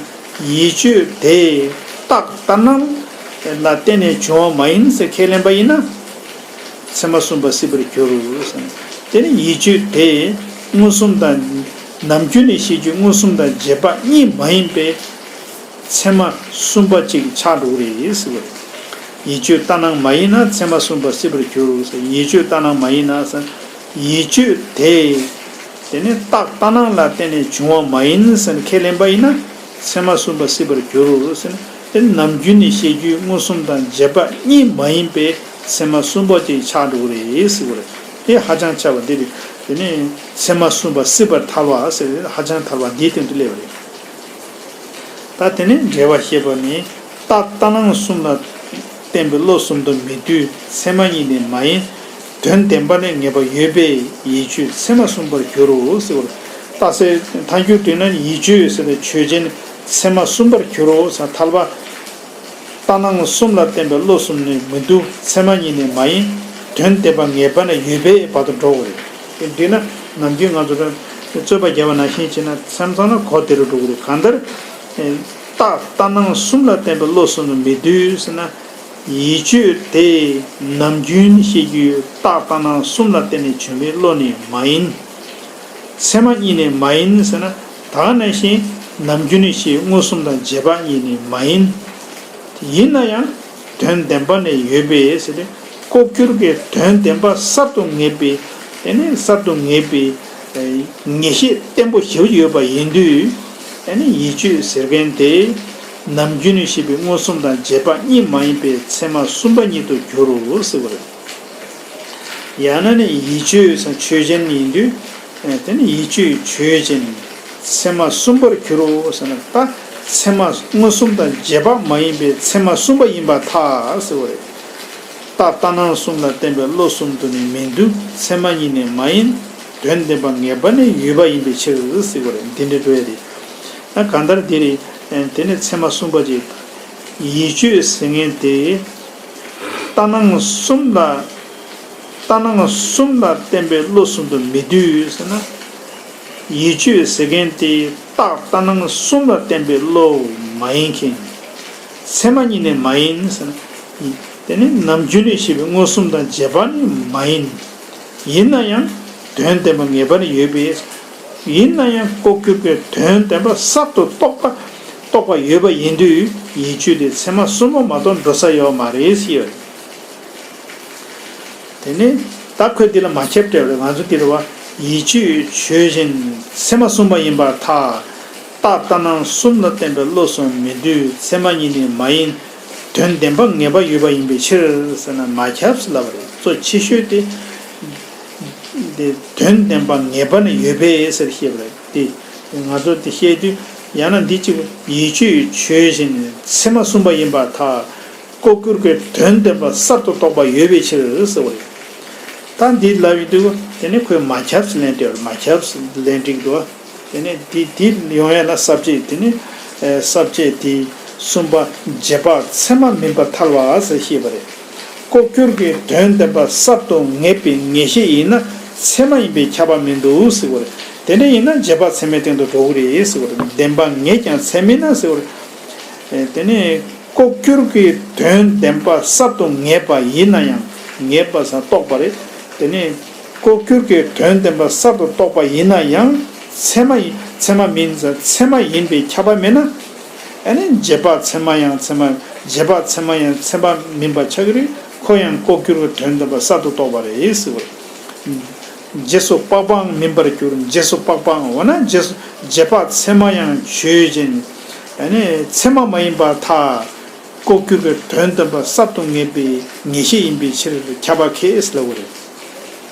ཡིད་དཔྱོད་དེ་རྟགས་ལྟར་སྣང་ལ་བརྟེན་ནས་བྱུང་བ་མ་ཡིན་ཟེར་ཁས་ལེན་པ་ཡིན་ན། ཚད་མ་གསུམ་པ་སྲིད་པར་འགྱུར་ཟེར་ན། དེ་ནི་ཡིད་དཔྱོད་དེ་མངོན་སུམ་དང་། ནམ་རྒྱུན་ནས་ཤེས་རྒྱུ་མངོན་སུམ་དང་རྗེས་དཔག་གཉིས་མ་ཡིན་པའི་ཚད་མ་གསུམ་པ་ཅིག་ཆགས་འགྲོ་གི་རེད་ཟེར་བ་རེད། ཡིད་དཔྱོད་ལྟར་སྣང་མ་ཡིན་ན་ཚད་མ་གསུམ་པ་སྲིད་པར་འགྱུར་ཟེར། ཡིད་དཔྱོད་ལྟར་སྣང་མ་ཡིན་ན་ཟེར། ཡིད་དཔྱོད་དེ་ དེ་ནི་རྟགས་ལྟར་སྣང་ལ་བརྟེན་ནས་བྱུང་བ་མ་ཡིན་ཟེར་ནས་ཁས་ལེན་པ་ཡིན་ན། ཚད་མ་གསུམ་པ་སྲིད་པར་འགྱུར་རོ་ཟེར་ནས། དེ་ནི་ནམ་རྒྱུན་ནས་བཤད་རྒྱུའི་མངོན་སུམ་དང་རྗེས་དཔག་གཉིས་མ་ཡིན་པའི་ཚད་མ་གསུམ་པ་ཅིག་ཆགས་འགྲོ་གི་རེད་ཟེར་བ་རེད། དེ་ཧ་ཅང་ཆགས་པ་འདི་རེད། དེ་ནི་ཚད་མ་གསུམ་པ་སྲིད་པར་ཐལ་བ་ཟེར་ཧ་ཅང་ཐལ་བ་འདིའི་སྟེང་དུ་སླེབས་པ་རེད། ད་དེ་ནས་འགྲེལ་བ་བཤད་པ་ནི། རྟགས་ལྟར་སྣང་གསུམ་ལ་བརྟེན་པའི་བློ་གསུམ་དུ་མི་འདུས། ཚད་མ་གཉིས་ནི་མ་ཡིན། དོན་བདེན་པ་ནི་ངེས་པ་ཡོད་པས་ཡིད་དཔྱོད་ཚད་མ་གསུམ་པར་འགྱུར་རོ་ཟེར་བ་རེད། རྟགས་གསལ་ཐལ་འགྱུར་བསྡུས་ན་ཡིད་དཔྱོད་ཟེར་བའི་ཆོས་ཅན་ཚད་མ་གསུམ་པར་འགྱུར་རོ་ཟེར་ཐལ་བ། ལྟར་སྣང་གསུམ་ལ་བརྟེན་པའི་བློ་གསུམ་ནི་མི་འདུ། ཚད་མ་གཉིས་ནི་མ་ཡིན། དོན་བདེན་པ་ངེས་པ་ནི་ཡོད་པའི་བར་དུ་འགྲོ་དགོས་རེད། འདི་ན་ནམ་རྒྱུན་ང་ཚོ་རང་རྩོད་པ་རྒྱག་པ་ནང་བཞིན་བྱས་ན་མཚམས་མཚམས་ན་གོ་བདེ་རུ་འགྲོ་གི་རེད། གང་ལྟར། རྟགས་ལྟར་སྣང་གསུམ་ལ་བརྟེན་པའི་བློ་གསུམ་དུ་མི་འདུས་ཟེར་ན། ཡིད་དཔྱོད་དེ་ནམ་རྒྱུན་བཤད་རྒྱུའི་རྟགས་ལྟར་སྣང་གསུམ་ལ་བརྟེན་ནས་བྱུང་བའི་བློ་ནི་མ་ཡིན། ཚད་མ་གཉིས་ནི་མ་ཡིན་ཟེར་ན། ད་ག་ནང་བཞིན་ནམ་རྒྱུན་བཤད་མངོན་སུམ་དང་རྗེས་དཔག་གཉིས་ནི་མ་ཡིན། ཡིན་ན་ཡང་དོན་བདེན་པ་ནི་ཡོད་པས་ཟེར་ཏེ། ལྐོག་གྱུར་གྱི་དོན་བདེན་པ་གསར་དུ་ངེས་པའི། དེ་ནི་གསར་དུ་ངེས་པའི་ངེས་ཤེས་བརྟན་པོ་ཞིག་ཡོད་པ་ཡིན་དུས། དེ་ནི་ཡིད་དཔྱོད་ཟེར་མཁན་དེ་ནམ་རྒྱུན་བཤད་པའི་མངོན་སུམ་དང་རྗེས་དཔག་གཉིས་མ་ཡིན་པའི་ཚད་མ་གསུམ་པ་ཉིད་དུ་འགྱུར་རོ་ཟེར་བ་རེད། ཡང་ན་ནི་ཡིད་དཔྱོད་ཟེར་ཆོས་ཅན་ཡིན་དུས། དེ་ནི་ཡིད་དཔྱོད་ཆོས་ཅན། ཚད་མ་གསུམ་པར་འགྱུར་རོ་ཟེར་ན། ད་ཚད་མ་མངོན་སུམ་དང་རྗེས་དཔག་མ་ཡིན་པའི་ཚད་མ་གསུམ་པ་ཡིན་པར་ཐལ་ཟེར་བ་རེད། རྟགས་ལྟར་སྣང་གསུམ་ལ་བརྟེན་པའི་བློ་གསུམ་དུ་ནི་མི་འདུ། ཚད་མ་གཉིས་ནི་མ་ཡིན། དོན་བདེན་པ་ངེས་པ་ནི་ཡོད་པ་ཡིན་པའི་ཕྱིར་ཟེར་བ་རེད། འདི་འདྲ་འགྲོ་ཡ་རེད། ད་གང་ལྟར་འདི་རེད། དེ་ནི་ཚད་མ་གསུམ་པ་ཅིག་ཡིད་དཔྱོད་ཟེར་མཁན་དེ། ལྟར་སྣང་གསུམ་ལ། ལྟར་སྣང་གསུམ་ལ་བརྟེན་པའི་བློ་གསུམ་དུ་མི་འདུས་ཟེར་ན། ཡིད་དཔྱོད་ཟེར་མཁན་དེ་རྟགས་ལྟར་སྣང་གསུམ་ལ་བརྟེན་པའི་བློ་མ་ཡིན་མཁན། ཚད་མ་གཉིས་ནི་མ་ཡིན་ཟེར་ན། དེ་ནི་ནམ་རྒྱུན་ནས་བཤད་པའི་མངོན་སུམ་དང་རྗེས་དཔག་ནི་མ་ཡིན། ཡིན་ན་ཡང་དོན་བདེན་པ་ངེས་པ་ནི་ཡོད་པས། ཡིན་ན་ཡང་ལྐོག་གྱུར་གྱི་དོན་བདེན་པ་གསར་དུ་རྟོགས་པ། རྟོགས་པ་ཡོད་པ་ཡིན་དུས་ཡིད་དཔྱོད་དེ་ཚད་མ་གསུམ་པ་མ་གཏོགས་འགྲོ་ས་ཡོད་མ་རེད་ཟེར་ཡོད། དེ་ནས་ད་ཁོས་འདི་ལ་མ་ཁྱབ་སྤྲད་པ་རེད། ང་ཚོ་འདི་རེད་བ། ཡིད་དཔྱོད་ཆོས་ཅན། ཚད་མ་གསུམ་པ་ཡིན་པར་ཐལ། རྟགས་ལྟར་སྣང་གསུམ་ལ་བརྟེན་པའི་བློ་གསུམ་མི་འདུས། ཚད་མ་གཉིས་ནི་མ་ཡིན། དོན་བདེན་པ་ངེས་པ་ཡོད་པ་ཡིན་པའི་ཕྱིར་ཟེར་ན་མ་ཁྱབ་ཟེར་ལབ་པ་རེད། གཙོ་ཆེ་ཤོས་དེ། དེ་དོན་བདེན་པ་ངེས་པ་ནི་ཡོད་པས་ཟེར་བཤད་པ་རེད་དེ། ང་ཚོ་དེ་བཤད་དུས་ཡང་ན་འདི་གཅིག་ཡིད་དཔྱོད་ཆོས་ཅན། ཚད་མ་གསུམ་པ་ཡིན་པར་ཐལ། ལྐོག་གྱུར་གྱི་དོན་བདེན་པ་གསར་དུ་རྟོགས་པ་ཡོད་པའི་ཕྱིར་ཟེར་བ་རེད། ད་འདི་ལབ་ཡོང་དུས་དེ་ནི་ཁོས་མ་ཁྱབ་ཟེར་ལན་སྤྲད་པ་རེད། མ་ཁྱབ་ཟེར་ལན་འགྲིག་འདུག་དེ་ནས་དེ་དེ་ཡོང་ཡ་ལ་ས་བཅད་དེ་ནི། ས་བཅད་དེ་གསུམ་པ་རྗེས་དཔག་ཚད་མ་མིན་པར་ཐལ་བ་ཟེར་བཤད་པ་རེད། ལྐོག་གྱུར་གྱི་དོན་བདེན་པ་གསར་དུ་ངེས་པའི་ངེས་ཤེས་ཡིན་ན་ཚད་མ་ཡིན་པས་ཁྱབ་པ་མི་འདུག་ཟེར་བ་རེད། དེ་འདྲ་ཡིན་ན་རྗེས་དཔག་ཚད་མའི་སྟེང་དུ་འགྲོ་གི་རེད་ཟེར་བ་རེད། བདེན་པ་ངེས་ཀྱང་ཚད་མིན་ན་ཟེར་བ་རེད། དེ་ནས་ལྐོག་གྱུར་གྱི་དོན་བདེན་པ་གསར་དུ་ངེས་པ་ཡིན་ན་ཡང་། ངེས་པ་ཟེར་རྟོགས་པ་རེད། དེ་ནས། ལྐོག་གྱུར་གྱི་དོན་བདེན་པ་གསར་དུ་རྟོགས་པ་ཡིན་ན་ཡང་ཚད་མ་ཡིན། ཚད་མ་མིན་ཟེར་ཚད་མ་ཡིན་པས་ཁྱབ་པ་མེད་ན། ཨ་ནི་རྗེས་དཔག་ཚད་མ་ཡང་ཚད་མ། རྗེས་དཔག་ཚད་མ་ཡང་ཚད་མ་མིན་པ་ཆགས་ཀྱི་རེད། ཁོ་ཡང་ལྐོག་གྱུར་གྱི་དོན་བདེན་པ་གསར་དུ་རྟོགས་པ་རེད་ཟེར་བ་རེད། རྗེས་སུ་དཔག་པའང་མིན་པར་འགྱུར། རྗེས་སུ་དཔག་པའང་འོ་ན་རྗེས་སུ་རྗེས་དཔག་ཚད་མ་ཡང་ཆོས་ཅན། ཨ་ནི་ཚད་མ་མ་ཡིན་པར་ཐལ། ལྐོག་གྱུར་གྱི་དོན་བདེན་པ་གསར་དུ་ངེས་པའི་ངེས་ཤེས་ཡིན་པའི་ཕྱིར་ཁྱབ་པ་ཁེལ་ལབ་པ་རེད།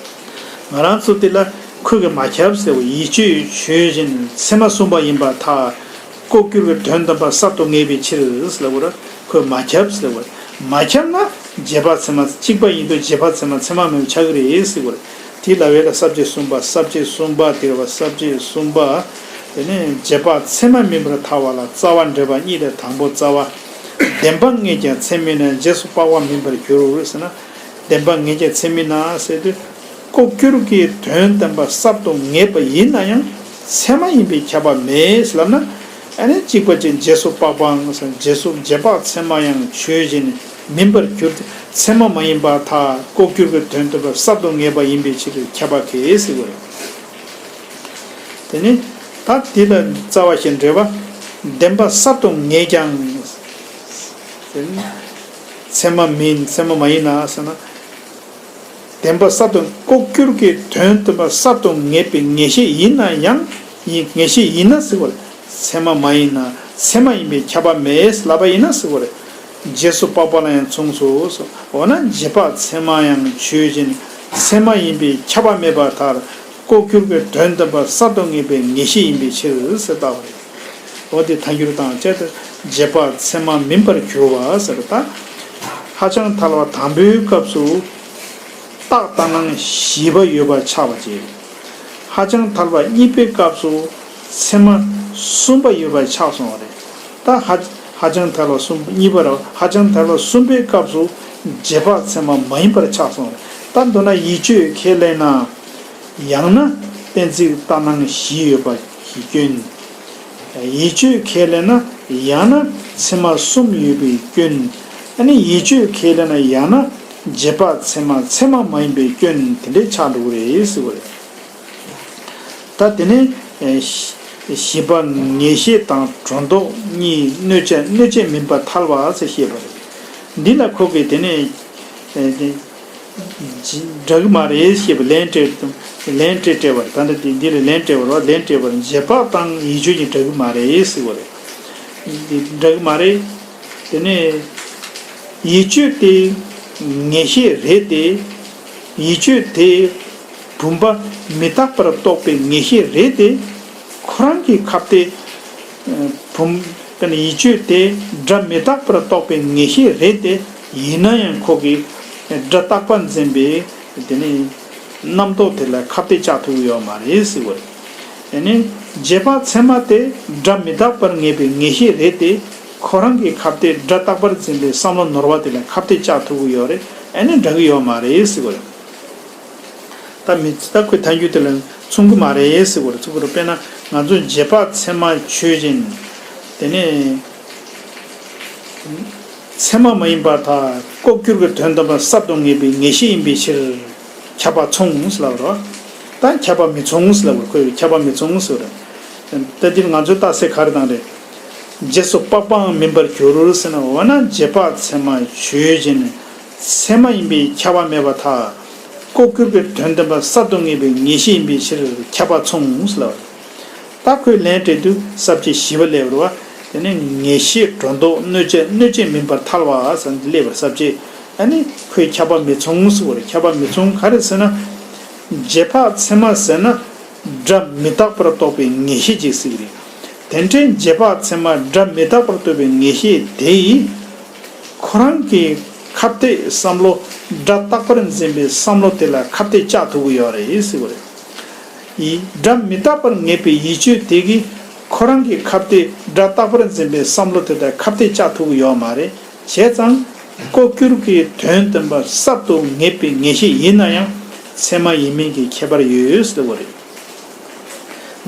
ང་རང་ཚོ་དེ་ལ་ཁོས་གི་མ་ཁྱབ་ཟེར་བ། ཡིད་དཔྱོད་ཆོས་ཅན། ཚད་མ་གསུམ་པ་ཡིན་པར་ཐལ། ལྐོག་གྱུར་གྱི་དོན་བདེན་པ་གསར་དུ་ངེས་པའི་ཕྱིར་ལབ་པ་རེད། ཁོས་མ་ཁྱབ་ཟེར་བ། མ་ཁྱབ་ན་རྗེས་དཔག་ཚད་མ་གཅིག་པ་ཡིན་དུས་རྗེས་དཔག་ཚད་མ་ཚད་མ་མིན་པ་ཆགས་ཀྱི་རེད་ཟེར་བ་རེད། དེ་ལ་བས་ལ་ས་བཅད་གསུམ་པ། ས་བཅད་གསུམ་པ་དེ་རེད་བ། ས་བཅད་གསུམ་པ། དེ་ནས་རྗེས་དཔག་ཚད་མ་མིན་པར་ཐལ་བ་ལ་རྩ་བ་འགྲེལ་པ་གཉིས་ལས་དང་པོ་རྩ་བ། བདེན་པ་ངེས་ཀྱང་ཚད་མིན་ན། རྗེས་སུ་དཔག་པ་མིན་པར་འགྱུར་ཟེར་ན། བདེན་པ་ངེས་ཀྱང་ཚད་མིན་ན་ཟེར་དུས། ལྐོག་གྱུར་གྱི་དོན་བདེན་པ་གསར་དུ་ངེས་པ་ཡིན་ན་ཡང་ཚད་མ་ཡིན་པས་ཁྱབ་པ་མེད་ལབ་ན། ཨ་ནི་གཅིག་པ་ཅན་རྗེས་སུ་དཔག་པའང་ཟེར། རྗེས་སུ་རྗེས་དཔག་ཚད་མ་ཡང་ཆོས་ཅན་མིན་པར་འགྱུར་ཏེ། ཚད་མ་མ་ཡིན་པར་ཐལ། ལྐོག་གྱུར་གྱི་དོན་བདེན་པ་གསར་དུ་ངེས་པ་ཡིན་པའི་ཕྱིར་ཁྱབ་པ་ཁེལ་ཟེར་བ་རེད། དེ་ནི་ད་དེ་ལ་རྩ་བ་ཞིག་འགྲེལ་པ། བདེན་པ་གསར་དུ་ངེས་ཀྱང་། ཚད་མ་མིན། ཚད་མ་མ་ཡིན་ན་ཟེར་ན། བདེན་པ་གསར་དུ་ལྐོག་གྱུར་གྱི་དོན་བདེན་པ་གསར་དུ་ངེས་པའི་ངེས་ཤེས་ཡིན་ན་ཡང་། ཡིན་ངེས་ཤེས་ཡིན་ན་ཟེར་བ་རེད། ཚད་མ་མ་ཡིན་ན་ཚད་མ་ཡིན་པས་ཁྱབ་པ་མེད་ལབ་པ་ཡིན་ན་ཟེར་བ་རེད། རྗེས་སུ་དཔག་པ་ལ་ཡང་མཚུངས་སོ། འོ་ན་རྗེས་དཔག་ཚད་མ་ཡང་ཆོས་ཅན། ཚད་མ་ཡིན་པས་ཁྱབ་པ་མེད་པར་ཐལ། ལྐོག་གྱུར་གྱི་དོན་བདེན་པ་གསར་དུ་ངེས་པའི་ངེས་ཤེས་ཡིན་པའི་ཕྱིར་ཟེར་ལྟ་བ་རེད། འོ་དེ་ཐལ་འགྱུར་དང་བཅས་ཏེ་རྗེས་དཔག་ཚད་མ་མིན་པར་འགྱུར་བ་ཟེར་བ་དང་། ཧ་ཅང་ཐལ་བ་དང་པོའི་སྐབས་སུ། རྟགས་ལྟར་སྣང་བཞི་པ་ཡོད་པར་ཆགས་པ་བཅས། ཧ་ཅང་ཐལ་བ་གཉིས་པའི་སྐབས་སུ་ཚད་མ་གསུམ་པ་ཡོད་པར་ཆགས་སོང་བ་རེད། ད་ཧ་ཧ་ཅང་ཐལ་བ་གསུམ་གཉིས་པ་རེད། ཧ་ཅང་ཐལ་བ་གསུམ་པའི་སྐབས་སུ་རྗེས་དཔག་ཚད་མ་མ་ཡིན་པར་ཆགས་སོང་བ་རེད། ད་མདོར་ན་ཡིད་དཔྱོད་ཁས་ལེན་ན། ཡང་ན་གཏན་ཚིགས་ལྟར་སྣང་བཞི་ཡོད་པ་གི་སྐྱོན། ཡིད་དཔྱོད་ཁས་ལེན་ན་ཡང་ན་ཚད་མ་གསུམ་ཡོད་པའི་སྐྱོན། ཨ་ནི་ཡིད་དཔྱོད་ཁས་ལེན་ན་ཡང་ན་རྗེས་དཔག་ཚད་མ་ཚད་མ་མ་ཡིན་པའི་སྐྱོན་དེ་འདྲའི་ཆགས་འགྲོ་གི་རེད་ཟེར་བ་རེད། ད་དེ་ནས་ཨེ་བཞི་བཞི་པ་ངེས་ཤེས་དང་སྒྲོ་འདོགས་གཉིས་གནོད་བྱ་གནོད་བྱེད་མིན་པར་ཐལ་བ་ཟེར་བཤད་པ་རེད། འདི་ལ་ཁོ་གིས་དེ་ནས་ཨེ་འདྲ་གི་མ་རེད་ཞེས་པའི་ལན་སྤྲད། ལན་སྤྲད་སྤྲད་པར། ད་ལྟ་དེ་འདི་ལ་ལན་སྤྲད་པར་བ། ལན་སྤྲད་པར་རྗེས་དཔག་དང་ཡིད་དཔྱོད་ཀྱིས་འདྲ་གི་མ་རེད་ཟེར་བ་རེད། འདི་འདྲ་གི་མ་རེད། དེ་ནས་ཡིད་དཔྱོད་དེ་ངེས་ཤེས་རེད་དེ། ཡིད་དཔྱོད་དེ་བུམ་པ་མི་རྟག་པར་རྟོགས་པའི་ངེས་ཤེས་རེད་དེ། ཁོ་རང་གི་ཁ་གཏད་བུམ་ཡིད་དཔྱོད་དེ་སྒྲ་མི་རྟག་པར་རྟོགས་པའི་ངེས་ཤེས་རེད་དེ། ཡིན་ན་ཡང་ཁོ་གིས་སྒྲ་རྟག་པར་འཛིན་པའི་དེ་ནི་རྣམ་རྟོག་དེ་ལ་ཁ་གཏད་བཅག་ཐུབ་ཀྱི་ཡོད་མ་རེད་ཟེར་བ་རེད། དེ་ནི་རྗེས་དཔག་ཚད་མ་དེ་སྒྲ་མི་རྟག་པར་ངེས་པའི་ངེས་ཤེས་རེད་དེ། ཁོ་རང་གི་ཁ་གཏད་སྒྲ་རྟག་པར་འཛིན་པའི་བསམ་བློ་ནོར་བ་དེ་ལ་ཁ་གཏད་བཅག་ཐུབ་ཀྱི་ཡོད་རེད། ཨ་ནི་འདྲ་གི་ཡོད་མ་རེད་ཟེར་བ་རེད། ད་མི་ད་ཁོས་ཐལ་འགྱུར་དེ་ལ་མཚུངས་ཀྱི་མ་རེད་ཟེར་བ་རེད། མཚུངས་ཀྱི་རེད། དཔེར་ན་ང་ཚོ་རྗེས་དཔག་ཚད་མ་ཆོས་ཅན། དེ་ནས་ཚད་མ་མ་ཡིན་པར་ཐལ། ལྐོག་གྱུར་གྱི་དོན་བདེན་པ་གསར་དུ་ངེས་པའི་ངེས་ཤེས་ཡིན་པའི་ཕྱིར། ཁྱབ་པ་མཚུངས་ལབ་རོ། ད་ཁྱབ་པ་མི་མཚུངས་ལབ་རོ། ཁོས་ཁྱབ་པ་མི་མཚུངས་ཟེར་རོ། ད་འདིར་ང་ཚོས་རྟགས་གསལ་ག་རེ་བཏང་རེད། རྗེས་སུ་དཔག་པའང་མིན་པར་འགྱུར་ཟེར་ན། འོ་ན་རྗེས་དཔག་ཚད་མ་ཆོས་ཅན། ཚད་མ་ཡིན་པས་ཁྱབ་པ་མེད་པར་ཐལ། ལྐོག་གྱུར་གྱི་དོན་བདེན་པ་གསར་དུ་ངེས་པའི་ངེས་ཤེས་ཡིན་པའི་ཕྱིར་ཁྱབ་པ་མཚུངས་ལབ་རོ། ད་ཁོས་ལན་སྤྲད་དུས་ས་བཅད་བཞི་པ་སླེབས་རེད་བ། དེ་ནས་ངེས་ཤེས་སྒྲོ་འདོགས་གནོད་བྱེད་གནོད་བྱེད་མིན་པར་ཐལ་བ་ཟེར་འདི་སླེབས་པ་ས་བཅད། ཨ་ནི་ཁོས་ཁྱབ་པ་མི་མཚུངས་ཟེར་བ་རེད། ཁྱབ་པ་མི་མཚུངས་ག་རེ་ཟེར་ན། རྗེས་དཔག་ཚད་མ་ཟེར་ན་སྒྲ་མི་རྟག་པར་རྟོགས་པའི་ངེས་ཤེས་ཅིག་ཟེར་གི་རེད། དེ་འདྲའི་རྗེས་དཔག་ཚད་མ་སྒྲ་མི་རྟག་པར་རྟོགས་པའི་ངེས་ཤེས་དེ་ཡིས་ཁོ་རང་གི་ཁ་གཏད་བསམ་བློ་སྒྲ་རྟག་པར་འཛིན་པའི་བསམ་བློ་དེ་ལ་ཁ་གཏད་བཅག་ཐུབ་ཀྱི་ཡོད་རེད་ཟེར་བ་རེད། ཡིན། སྒྲ་མི་རྟག་པར་ངེས་པའི་ཡིད་དཔྱོད་དེ་གིས་ཁོ་རང་གི་ཁ་གཏད་སྒྲ་རྟག་པར་འཛིན་པའི་བསམ་བློ་དེ་དག་ཁ་གཏད་བཅག་ཐུབ་ཀྱི་ཡོད་མ་རེད། བྱས་ཙང་ལྐོག་གྱུར་གྱི་དོན་བདེན་པ་གསར་དུ་ངེས་པའི་ངེས་ཤེས་ཡིན་ན་ཡང་ཚད་མ་ཡིན་མིན་གྱི་ཁྱད་པར་ཡོད་ཟེར་བ་རེད།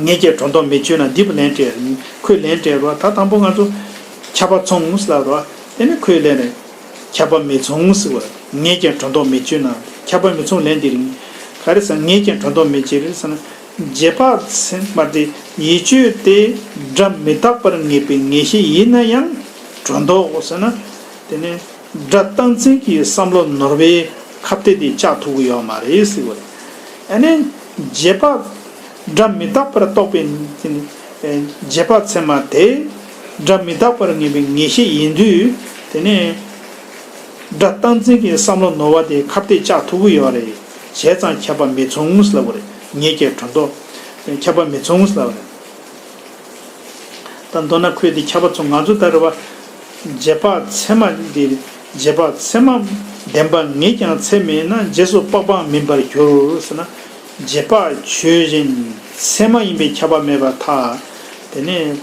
ངེས་ཀྱང་སྒྲོ་འདོགས་མི་གཅོད་ན། འདི་པོ་ལན་སྤྲད། ཁོས་ལན་སྤྲད་རོ། ད་དང་པོ་ང་ཚོ་ཁྱབ་པ་མཚུངས་ལབ་རོ། དེ་ནས་ཁོས་ལན་རེད། ཁྱབ་པ་མི་མཚུངས་ཟེར་བ། ངེས་ཀྱང་སྒྲོ་འདོགས་མི་གཅོད་ན། ཁྱབ་པ་མི་མཚུངས་ལན་འདི་རིང་ག་རེ་ཟེར། ངེས་ཀྱང་སྒྲོ་འདོགས་མི་གཅོད་རེད་ཟེར་ན། རྗེས་དཔག་ཚད་མ་དེ་ཡིད་དཔྱོད་དེ་སྒྲ་མི་རྟག་པར་ངེས་པའི་ངེས་ཤེས་ཡིན་ན་ཡང་སྒྲོ་འདོགས་ཟེར་ན། དེ་ནས་སྒྲ་རྟག་འཛིན་གྱི་བསམ་བློ་ནོར་བའི་ཁ་གཏད་དེ་བཅག་ཐུབ་ཀྱི་ཡོད་མ་རེད་ཟེར་བ་རེད། ཨ་ནི་རྗེས་དཔག་སྒྲ་མི་རྟག་པར་རྟོགས་པའི་རྗེས་དཔག་ཚད་མ་དེ་སྒྲ་མི་རྟག་པར་ངེས་པའི་ངེས་ཤེས་ཡིན་དུས། དེ་ནས་སྒྲ་རྟག་འཛིན་གྱི་བསམ་བློ་ནོར་བ་དེ་ཁ་གཏད་བཅག་ཐུབ་ཀྱི་ཡོད་རེད། བྱས་ཙང་ཁྱབ་པ་མི་མཚུངས་ལབ་པ་རེད། ངེས་ཀྱང་སྒྲོ་འདོགས། ཁྱབ་པ་མི་མཚུངས་ལབ་པ་རེད། ད་མདོར་ན་ཁོས་དེ་ཁྱབ་པ་མཚུངས། ང་ཚོ་ད་རེད་བ། རྗེས་དཔག་ཚད་མ་འདི། རྗེས་དཔག་ཚད་མ་བདེན་པ་ངེས་ཀྱང་ཚད་མེད་ན། རྗེས་སུ་དཔག་པའང་མིན་པར་འགྱུར་ཟེར་ན། རྗེས་དཔག་ཆོས་ཅན། ཚད་མ་ཡིན་པས་ཁྱབ་པ་མེད་པར་ཐལ། དེ་ནས་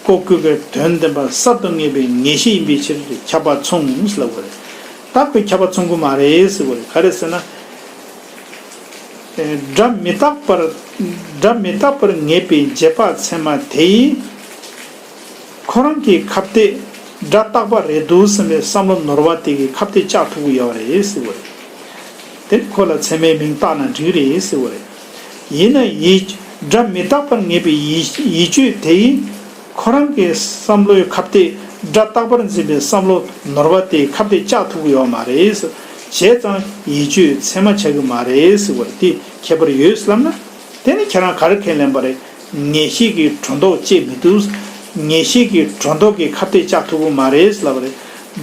ལྐོག་གྱུར་གྱི་དོན་བདེན་པ་གསར་དུ་ངེས་པའི་ངེས་ཤེས་ཡིན་པའི་ཕྱིར་ཁྱབ་པ་མཚུངས་ལབ་པ་རེད། ད་ཁོས་ཁྱབ་པ་མཚུངས་ཀྱི་མ་རེད་ཟེར་བ་རེད། ག་རེ་ཟེར་ན། སྒྲ་མི་རྟག་པར། སྒྲ་མི་རྟག་པར་ངེས་པའི་རྗེས་དཔག་ཚད་མ་དེ་ཡིས་ཁོ་རང་གི་ཁ་གཏད་སྒྲ་རྟག་པ་རེད་འདུག་བསམ་པའི་བསམ་བློ་ནོར་བ་དེ་གིས་ཁ་གཏད་བཅག་ཐུབ་ཀྱི་ཡོད་རེད་ཟེར་བ་རེད། དེ་ཁོ་ལ་ཚད་མའི་མིང་བཏགས་ན་འགྲིག་རེད་ཟེར་བ་རེད། ཡིན་ན་ཡིད། སྒྲ་མི་རྟག་པར་ངེས་པའི་ཡིད་ཡིད་དཔྱོད་དེ་ཡིས་ཁོ་རང་གི་བསམ་བློའི་ཁ་གཏད་སྒྲ་རྟག་པར་འཛིན་པའི་བསམ་བློ་ནོར་བ་དེ་ཁ་གཏད་བཅག་ཐུབ་ཀྱི་ཡོད་མ་རེད། བྱས་ བྱས་ཙང་ཡིད་དཔྱོད་ཚད་མ་ཆགས་ཀྱི་མ་རེད་ཟེར་བ་རེད། དེ་ཁྱད་པར་ཡོད་ལབ་ན། དེ་ནི་ཁྱེད་རང་ག་རེ་ཁས་ལེན་པ་རེད། ངེས་ཤེས་ཀྱིས་སྒྲོ་འདོགས་བཅད་མི་ཐུབ། ངེས་ཤེས་ཀྱིས་སྒྲོ་འདོགས་ཀྱི་ཁ་གཏད་བཅག་ཐུབ་ཀྱི་མ་རེད་ལབ་པ་རེད།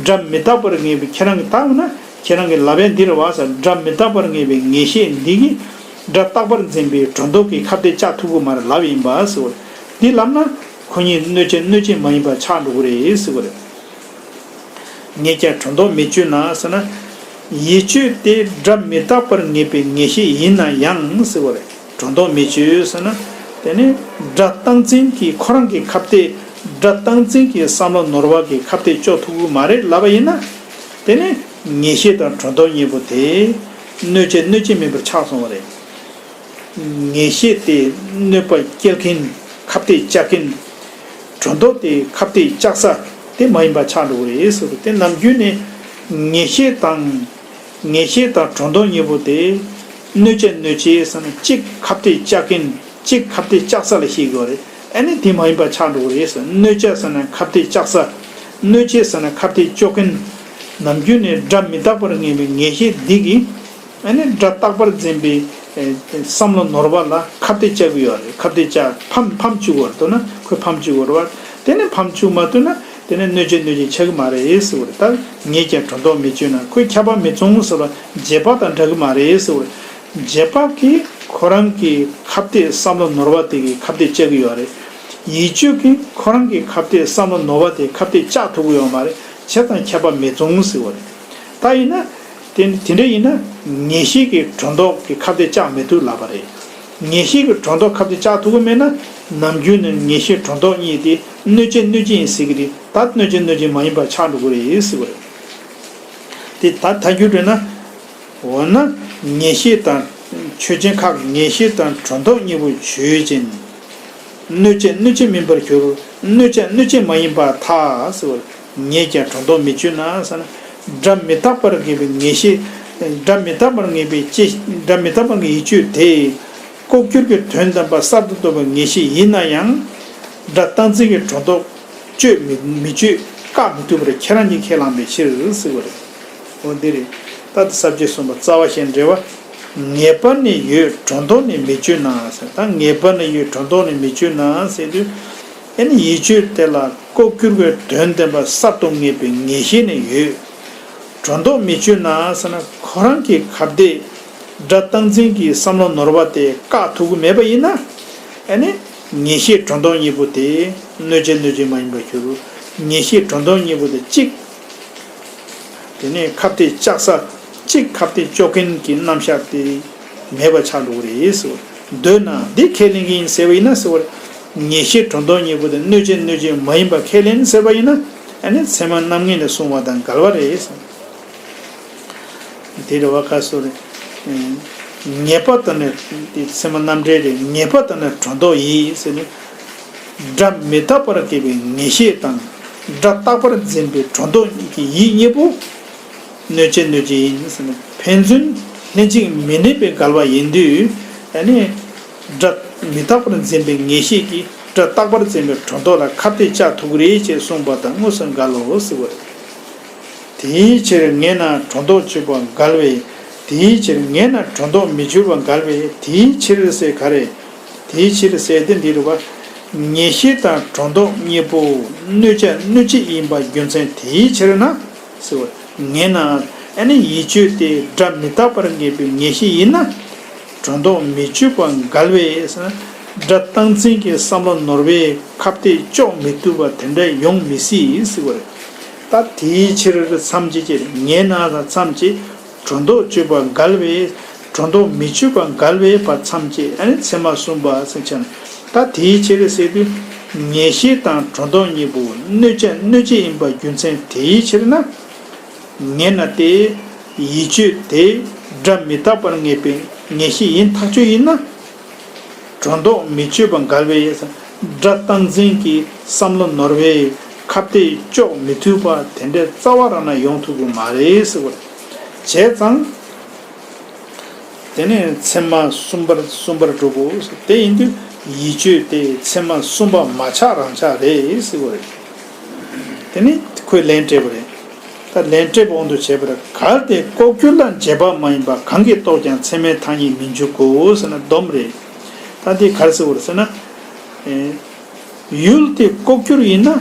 སྒྲ་མི་རྟག་པར་ངེས་པའི་ཁྱེད་རང་གིས་བརྟགས་ན། ཁྱེད་རང་གི་ལབ་ཡ་འདི་རེད་བ་ཟེར། སྒྲ་མི་རྟག་པར་ངེས་པའི་ངེས་ཤེས་འདི་གིས་སྒྲ་རྟག་པར་འཛིན་པའི་སྒྲོ་འདོགས་ཀྱི་ཁ་གཏད་བཅག་ཐུབ་ཀྱི་མ་རེད་ལབ་ཡིན་པ་ཟེར་བ་རེད། འདི་ལབ་ན་ཁོ་གཉིས་གནོད་བྱེད་གནོད་བྱེད་མ་ཡིན་པ་ཆགས་འགྲོ་གི་རེད་ཟེར་བ་རེད། ངས་ཀྱང་སྒྲོ་འདོགས་མི་གཅོད་ན་ཟེར་ན། ཡིད་དཔྱོད་དེ་སྒྲ་མི་རྟག་པར་ངེས་པའི་ངེས་ཤེས་ཡིན་ན་ཡང་ཟེར་བ་རེད། སྒྲོ་འདོགས་མི་གཅོད་ཟེར་ན། དེ་ནི་སྒྲ་རྟག་འཛིན་གྱི་ཁོ་རང་གི་ཁ་གཏད། སྒྲ་རྟག་འཛིན་གྱི་བསམ་བློ་ནོར་བ་གི་ཁ་གཏད་གཅོག་ཐུབ་ཀྱི་མ་རེད་ལབ་པ་ཡིན་ན། དེ་ནི་ངེས་ཤེས་དང་སྒྲོ་འདོགས་གཉིས་པོ་དེ་གནོད་བྱེད་གནོད་བྱེད་མིན་པར་ཆགས་སོང་བ་རེད། ངེས་ཤེས་དེ་གནོད་པ་སྐྱེལ་མཁན། ཁ་གཏད་བཅག་མཁན། སྒྲོ་འདོགས་དེ་ཁ་གཏད་བཅག་ས་དེ་མ་ཡིན་པ་ཆགས་འགྲོ་གི་རེད་ཟེར་བ་དེ། ནམ་རྒྱུན་ནས་ངེས་ཤེས་དང་། ངེས་ཤེས་དང་སྒྲོ་འདོགས་གཉིས་པོ་དེ་གནོད་བྱ་གནོད་བྱེད་ཟེར་ན། གཅིག་ཁ་གཏད་བཅག་མཁན། གཅིག་ཁ་གཏད་བཅག་ས་ལ་བཤད་ཀྱི་ཡོད་རེད། ཨ་ནི་དེ་མ་ཡིན་པ་ཆགས་འགྲོ་གི་རེད་ཟེར། གནོད་བྱ་ཟེར་ན་ཁ་གཏད་བཅག་ས། གནོད་བྱེད་ཟེར་ན་ཁ་གཏད་གཅོག་མཁན། ནམ་རྒྱུན་ནས་སྒྲ་མི་རྟག་པར་ངེས་པའི་ངེས་ཤེས་འདི་གིས། ཨ་ནི་སྒྲ་རྟག་པར་འཛིན་པའི་ཨེ་བསམ་བློ་ནོར་བ་ལ་ཁ་གཏད་བཅག་གི་ཡོད་རེད། ཁ་གཏད་བཅག་ཕམ་ཕམ་བཅུག་པར་འདུག་ན། ཁོས་ཕམ་བཅུག་པར་བ། དེ་ནས་ཕམ་བཅུག་མ་ཐུབ་ན། དེ་ནས་གནོད་བྱེད་གནོད་བྱེད་ཆགས་ཀྱི་མ་རེད་ཟེར་བ་རེད། ད་ངས་ཀྱང་སྒྲོ་འདོགས་མི་གཅོད་ན། ཁོས་ཁྱབ་པ་མི་བྱུང་ཟེར་བ། རྗེས་དཔག་དང་འདྲ་གི་མ་རེད་ཟེར་བ་རེད། རྗེས་དཔག་གིས་ཁོ་རང་གི་ཁ་གཏད་བསམ་བློ་ནོར་བ་དེ་གི་ཁ་གཏད་བཅག་གི་ཡོད་རེད། ཡིད་དཔྱོད་ཀྱིས་ཁོ་རང་གི་ཁ་གཏད་བསམ་བློ་ནོར་བ་དེ་ཁ་གཏད་བཅག་ཐུབ་ཀྱི་ཡོད་མ་རེད། བྱས་ཙང་ཁྱབ་པ་མི་བྱུང་ཟེར་བ་རེད། ད་ཡིན་ན། དེ་དེ་འདྲ་ཡིན་ན། ངེས་ཤེས་ཀྱིས་སྒྲོ་འདོགས་ཀྱི་ཁ་གཏད་བཅག་མི་ཐུབ་ལབ་པ་རེད། ངེས་ཤེས་ཀྱིས་སྒྲོ་འདོགས་ཁ་གཏད་བཅག་ཐུབ་ཀྱི་མེད་ན། ནམ་རྒྱུན་ནས་ངེས་ཤེས་སྒྲོ་འདོགས་གཉིས་དེ་གནོད་བྱེད་གནོད་བྱེད་ཡིན་ཟེར་གྱི་རེད། ད་གནོད་བྱེད་གནོད་བྱེད་མ་ཡིན་པ་ཆགས་འགྲོ་གི་རེད་ཟེར་བ་རེད། དེ་ད་ཐལ་འགྱུར་འགྲོ་ན། འོ་ན། ངེས་ཤེས་དང་། ཆོས་ཅན་ཁ་གི་ངེས་ཤེས་དང་སྒྲོ་འདོགས་གཉིས་པོ་ཆོས་ཅན། གནོད་བྱེད་གནོད་བྱེད་མིན་པར་གྱུར། གནོད་བྱ་གནོད་བྱེད་མ་ཡིན་པར་ཐལ་ཟེར་བ། ངས་ཀྱང་སྒྲོ་འདོགས་མི་གཅོད་ན་ཟེར་ན། སྒྲ་མི་རྟག་པར་ངེས་པའི་ངེས་ཤེས། སྒྲ་མི་རྟག་པར་ངེས་པའི་ཅི། སྒྲ་མི་རྟག་པར་ངེས་ཡིད་དཔྱོད་དེ། ལྐོག་གྱུར་གྱི་དོན་བདེན་པ་གསར་དུ་རྟོགས་པའི་ངེས་ཤེས་ཡིན་ན་ཡང་། སྒྲ་རྟག་འཛིན་གྱི་སྒྲོ་འདོགས་གཅོད་མི་མི་གཅོད་བཀག་མི་ཐུབ་པར་ཁྱེད་རང་གིས་ཁས་བླངས་པའི་ཕྱིར་ཟེར་བ་རེད། འོ་འདི་རེད། ད་ལྟ་ས་བཅད་གསུམ་པ་རྩ་བ་ཤེས་འགྲེལ་བ། ངེས་པ་ནི་ཡོད་སྒྲོ་འདོགས་ནི་མི་གཅོད་ན་ཟེར། ད་ངེས་པ་ནི་ཡོད་སྒྲོ་འདོགས་ནི་མི་གཅོད་ན་ཟེར་དུས། ཨ་ནི་ཡིད་དཔྱོད་དེ་ལ་ལྐོག་གྱུར་གྱི་དོན་བདེན་པ་གསར་དུ་ངེས་པའི་ངེས་ཤེས་ནི་ཡོད། སྒྲོ་འདོགས་མི་གཅོད་ན་ཟེར་ན། ཁོ་རང་གི་ཁ་གཏད་སྒྲ་རྟག་འཛིན་གྱི་བསམ་བློ་ནོར་བ་དེ་བཀག་ཐུབ་ཀྱི་མེད་པ་ཡིན་ན། ཨ་ནི་ངེས་ཤེས་སྒྲོ་འདོགས་གཉིས་པོ་དེ་གནོད་བྱེད་གནོད་བྱེད་མ་ཡིན་པར་གྱུར། ངེས་ཤེས་སྒྲོ་འདོགས་གཉིས་པོ་དེ་གཅིག་དེ་ནས་ཁ་གཏད་བཅག་ས་གཅིག་ཁ་གཏད་གཅོག་མཁན་གྱི་རྣམ་གཞག་དེ་མེད་པ་ཆགས་འགྲོ་གི་རེད་ཟེར་བ། འདོད་ན་འདི་ཁས་ལེན་གྱི་ཡིན་ཟེར་བ་ཡིན་ན་ཟེར་བ། ངེས་ཤེས་སྒྲོ་འདོགས་གཉིས་པོ་དེ་གནོད་བྱེད་གནོད་བྱེད་མ་ཡིན་པ་ཁས་ལེན་ཟེར་བ་ཡིན་ན། ཨ་ནི་ཚད་མ་རྣམ་ངེས་ལས་གསུངས་པ་དང་འགལ་བ་རེད་ཟེར། དེ་རེད་བ། ཁ་སོ་རེད། ངེས་པ་དང་ནི་དེ་ཚད་མ་རྣམ་འགྲེལ་རེད། ངེས་པ་དང་ནི་སྒྲོ་འདོགས་ཡིད་ཟེར་ནས། སྒྲ་མི་རྟག་པར་ངེས་པའི་ངེས་ཤེས་དང་། སྒྲ་རྟག་པར་འཛིན་པའི་སྒྲོ་འདོགས་ཀྱི་ཡིད་གཉིས་པོ་གནོད་བྱེད་གནོད་བྱེད་ཡིན་ཟེར་ནས། ཕན་ཚུན་ལྷན་ཅིག་མི་གནས་པའི་འགལ་བ་ཡིན་དུས། ཨ་ནི་སྒྲ་མི་རྟག་པར་འཛིན་པའི་ངེས་ཤེས་ཀྱིས་སྒྲ་རྟག་པར་འཛིན་པའི་སྒྲོ་འདོགས་ལ་ཁ་གཏད་བཅག་ཐུབ་ཀྱི་རེད་ཅེས་གསུངས་པ་དང་དངོས་སུ་འགལ་ལོ་ཟེར་བ་རེད། དེའི་ཕྱིར་ངེས་ན་སྒྲོ་འདོགས་གཅོད་པ་འགལ་བས། དེའི་ཕྱིར་ངེས་ན་སྒྲོ་འདོགས་མི་གཅོད་པ་འགལ་བས། དེའི་ཕྱིར་ཟེར་ག་རེ། དེའི་ཕྱིར་ཟེར་དེ་འདི་རེད་བ། ངེས་ཤེས་དང་སྒྲོ་འདོགས་གཉིས་པོ་གནོད་བྱ་གནོད་བྱེད་ཡིན་པ་རྒྱུ་མཚན་དེའི་ཕྱིར་ན་ཟེར་བ། ངེས་ན་ཨ་ནི་ཡིད་དཔྱོད་དེ་སྒྲ་མི་རྟག་པར་ངེས་པའི་ངེས་ཤེས་ཡིན་ན། སྒྲོ་འདོགས་མི་གཅོད་པ་འགལ་བས་ཟེར་ན། སྒྲ་རྟག་འཛིན་གྱི་བསམ་བློ་ནོར་བས་ཁ་གཏད་གཅོག་མི་ཐུབ་པ་དེ་འདྲ་ཡོང་མི་སྲིད་ཟེར་བ་རེད། ད་དེའི་ཕྱིར་མཚམས་གཅིག་ཅེས་ངེས་ན་དང་མཚམས་གཅིག་སྒྲོ་འདོགས་གཅོད་པ་འགལ་བས། སྒྲོ་འདོགས་མི་གཅོད་པ་འགལ་བས་པ་མཚམས་གཅིག་ཨ་ནི་ཚད་མ་གསུམ་པ་ཟེར་ཆ་ན། ད་དེའི་ཕྱིར་ཟེར་དུས། ངེས་ཤེས་དང་སྒྲོ་འདོགས་གཉིས་པོ་གནོད་བྱ་གནོད་བྱེད་ཡིན་པ་རྒྱུ་མཚན་དེའི་ཕྱིར་ན། ངེས་ན་སྟེ། ཡིད་དཔྱོད་དེ་སྒྲ་མི་རྟག་པར་ངེས་པའི་ངེས་ཤེས་ཡིན་ཐག་ཆོད་ཡིན་ན། སྒྲོ་འདོགས་མི་གཅོད་པ་འགལ་བས། སྒྲ་རྟག་འཛིན་གྱི་བསམ་བློ་ནོར་བས་ཁ་གཏད་གཅོག་མི་ཐུབ་པ་དེ་འདྲའི་རྩ་བ་རང་ན་ཡོང་ཐུབ་ཀྱི་མ་རེད་ཟེར་བ་རེད། བྱས་ཙང་། དེ་ནས་ཚད་མ་གསུམ་པར་གསུམ་པར་འགྲོ་དགོས། དེ་ཡིན་དུས་ཡིད་དཔྱོད་དེ་ཚད་མ་གསུམ་པ་མ་ཆགས་རང་ཆགས་རེད་ཟེར་བ་རེད། དེ་ནས་ཁོས་ལན་སྤྲད་པ་རེད། ད་ལན་འདེབས་དབང་དུ་བྱས་པར་གལ་ཏེ་ལྐོག་གྱུར་ལ་འབྱེད་པ་མ་ཡིན་པ་གང་གིས་རྟོགས་ཀྱང་ཚད་མའི་ཐ་སྙད་མི་འཇུག་གོ་ཟེར་ན་སྡོམ་རེད། ད་འདི་ག་རེ་ཟེར་བ་རེད་ཟེར་ན། ཨེ། ཡུལ་དེ་ལྐོག་གྱུར་ཡིན་ན།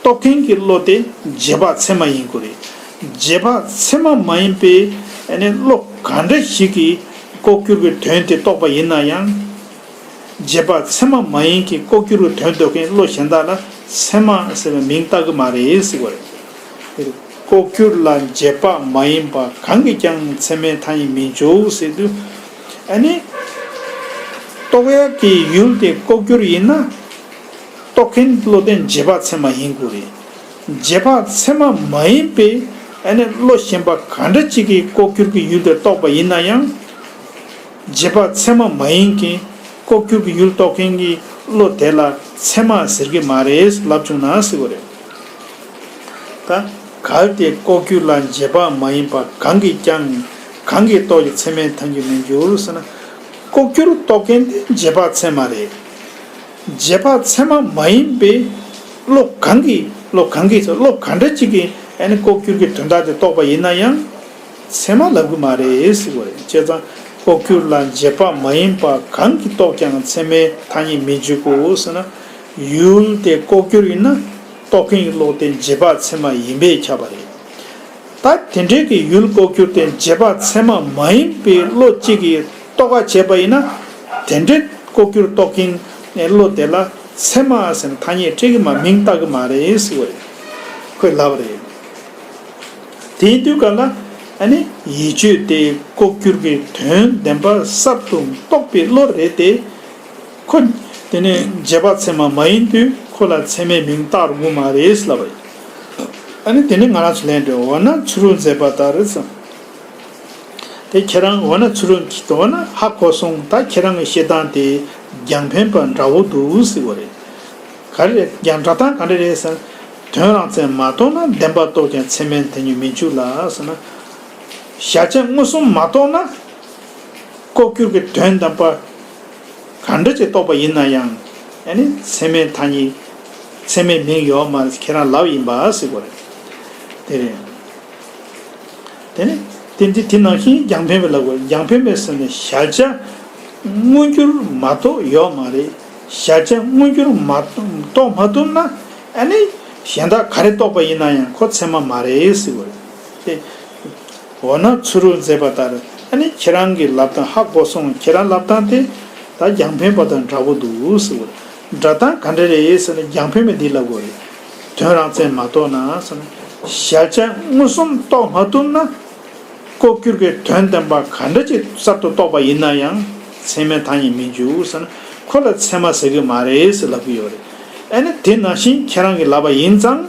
རྟོགས་མཁན་གྱི་བློ་དེ་རྗེས་དཔག་ཚད་མ་ཡིན་དགོས་རེད། རྗེས་དཔག་ཚད་མ་མ་ཡིན་པའི་ཨ་ནི་བློ་ག་འདྲ་ཞིག་གིས་ལྐོག་གྱུར་གྱི་དོན་དེ་རྟོགས་པ་ཡིན་ན་ཡང་། རྗེས་དཔག་ཚད་མ་མ་ཡིན་གྱི་ལྐོག་གྱུར་གྱི་དོན་རྟོགས་མཁན་བློ་གཞན་དག་ལ་ཚད་མ་ཟེར་བའི་མིང་བཏགས་ཀྱི་མ་རེད་ཟེར་བ་རེད། ལྐོག་གྱུར་ལ་རྗེས་དཔག་མ་ཡིན་པ་གང་གིས་ཀྱང་ཚད་མའི་ཐ་སྙད་མི་འཇུག་ཟེར་དུས། ཨ་ནི། རྟོགས་ཡག་གི་ཡུལ་དེ་ལྐོག་གྱུར་ཡིན་ན། རྟོགས་མཁན་བློ་དེ་རྗེས་དཔག་ཚད་མ་ཡིན་དགོས་རེད། རྗེས་དཔག་ཚད་མ་མ་ཡིན་པའི་ཨ་ནི་བློ་གཞན་པ་ག་འདྲ་ཅིག་གིས་ལྐོག་གྱུར་གྱི་ཡུལ་དེ་རྟོགས་པ་ཡིན་ན་ཡང་། རྗེས་དཔག་ཚད་མ་མ་ཡིན་གྱི་ལྐོག་གྱུར་གྱི་ཡུལ་རྟོགས་མཁན་གྱི་བློ་དེ་ལ་ཚད་མ་ཟེར་གྱི་མ་རེད་ལབ་བྱུང་ན་ཟེར་བ་རེད། ད་གལ་ཏེ་ལྐོག་གྱུར་ལ་རྗེས་དཔག་མ་ཡིན་པ་གང་གིས་ཀྱང་གང་གིས་རྟོགས་ཀྱང་ཚད་མའི་ཐ་སྙད་མི་འཇུག་ཟེར་ན། ལྐོག་གྱུར་རྟོགས་མཁན་དེ་རྗེས་དཔག་ཚད་མ་རེད། རྗེས་དཔག་ཚད་མ་མ་ཡིན་པའི་བློ་གང་གིས་བློ་གང་གིས་བློ་ག་འདྲ་ཅིག་གིས་ཨ་ནི་ལྐོག་གྱུར་གྱི་དོན་དག་དེ་རྟོགས་པ་ཡིན་ན་ཡང་། ཚད་མ་ལབ་གི་མ་རེད་ཟེར་བ་རེད། བྱས་ཙང་ལྐོག་གྱུར་ལ་རྗེས་དཔག་མ་ཡིན་པ་གང་གིས་རྟོགས་ཀྱང་ཚད་མའི་ཐ་སྙད་མི་འཇུག་གོ་ཟེར་ན། ཡུལ་དེ་ལྐོག་གྱུར་ཡིན་ན་རྟོགས་མཁན་གྱི་བློ་དེ་རྗེས་དཔག་ཚད་མ་ཡིན་པས་ཁྱབ་པ་རེད། ད་དེ་འདྲའི་གི་ཡུལ་ལྐོག་གྱུར་དེ་རྗེས་དཔག་ཚད་མ་མ་ཡིན་པའི་བློ་གཅིག་གིས་རྟོགས་པ་བྱས་པ་ཡིན་ན། དེ་འདྲའི་ལྐོག་གྱུར་རྟོགས་མཁན་བློ་དེ་ལ་ཚད་མ་ཟེར་ན་ཐ་སྙད་སྤྲད་གི་མ་མིང་བཏགས་གི་མ་རེད་ཟེར་བ་རེད། ཁོས་ལབ་པ་རེད། དེའི་དུས་ག་ལ་ཨ་ནི་ཡིད་དཔྱོད་དེ་ལྐོག་གྱུར་གྱི་དོན་བདེན་པ་གསར་དུ་རྟོགས་པའི་བློ་རེད་དེ། ཁོ་དེ་ནས་རྗེས་དཔག་ཚད་མ་མ་ཡིན་དུས་ཁོ་ལ་ཚད་མའི་མིང་བཏགས་དགོས་མ་རེད་ལབ་པ་ཡིན། ཨ་ནི་དེ་ནས་ང་རང་ཚོ་ལན་འདྲི་འོ་ན་ཚུར་མཛད་པ་ལྟར་ཙམ། དེ་ཁྱེད་རང་འོ་ན་ཚུར་འོ་ན་ཧ་གོ་སོང་ད་ཁྱེད་རང་གི་བཤད་སྟངས་དེ་རྒྱང་འཕེན་པ་འདྲ་བོ་འདུག་ཟེར་བ་རེད། ག་རེ་རེད་རྒྱང་སྒྲ་གདངས་ག་འདྲ་རེད་ཟེར། དོན་རང་མཚན་མ་རྟོགས་ན་བདེན་པ་རྟོགས་ཀྱང་ཚད་མའི་ཐ་སྙད་མི་འཇུག་ལ་ཟེར་ན། གཞལ་བྱ་མངོན་སུམ་མ་རྟོགས་ན། ལྐོག་གྱུར་གྱི་དོན་དམ་པ་ག་འདྲ་ཅིག་རྟོགས་པ་ཡིན་ན་ཡང་ཨ་ནི་ཚད་མའི་ཐ་སྙད་ཚད་མའི་མིང་ཡོད་མ་རེད་ཁྱེད་རང་ལབ་ཡིན་པ་ཟེར་བ་རེད། དེ་རེད། དེ་ནི་དེ་འདི་དེ་ནང་བཞིན་རྒྱང་འཕེན་པའི་ལབ་དགོས་རྒྱང་འཕེན་པའི་ཟེར་ནས་གཞལ་བྱ་མངོན་གྱུར་མ་རྟོགས་ཡོད་མ་རེད། གཞལ་བྱ་མངོན་གྱུར་མ་རྟོགས་མ་ཐུབ་ན་ཨ་ནི་གཞན་དག་ག་རེ་རྟོགས་པ་ཡིན་ན་ཡང་ཁོ་ཚད་མ་མ་རེད་ཟེར་བ་རེད། དེ། འོ་ན་ཚུར་མཛད་པ་ལྟར་ཨ་ནི་ཁྱེད་རང་གི་ལབ་སྟངས་ཧ་གོ་སོང་ཁྱེད་རང་ལབ་སྟངས་དེ་ད་རྒྱང་འཕེན་པ་དང་འདྲ་བོ་འདུག་ཟེར་བ་རེད། སྒྲ་གདངས་ག་འདྲ་རེད་ཟེར་ན་རྒྱང་འཕེན་པས་འདི་ལབ་དགོས་རེད། དོན་རང་མཚན་མ་རྟོགས་ན་ཟེར་ན་གཞལ་བྱ་མངོན་སུམ་རྟོགས་མ་ཐུབ་ན། ལྐོག་གྱུར་གྱི་དོན་བདེན་པ་ག་འདྲ་ཅིག་གསར་དུ་རྟོགས་པ་ཡིན་ན་ཡང་ཚད་མའི་ཐ་སྙད་མི་འཇུག་ཟེར་ན་ཁོ་ལ་ཚད་མ་ཟེར་གྱི་མ་རེད་ཟེར་ལབ་ཀྱི་ཡོད་རེད། ཨ་ནི་དེ་ནང་བཞིན་ཁྱེད་རང་གིས་ལབ་པ་ཡིན་ཙང་།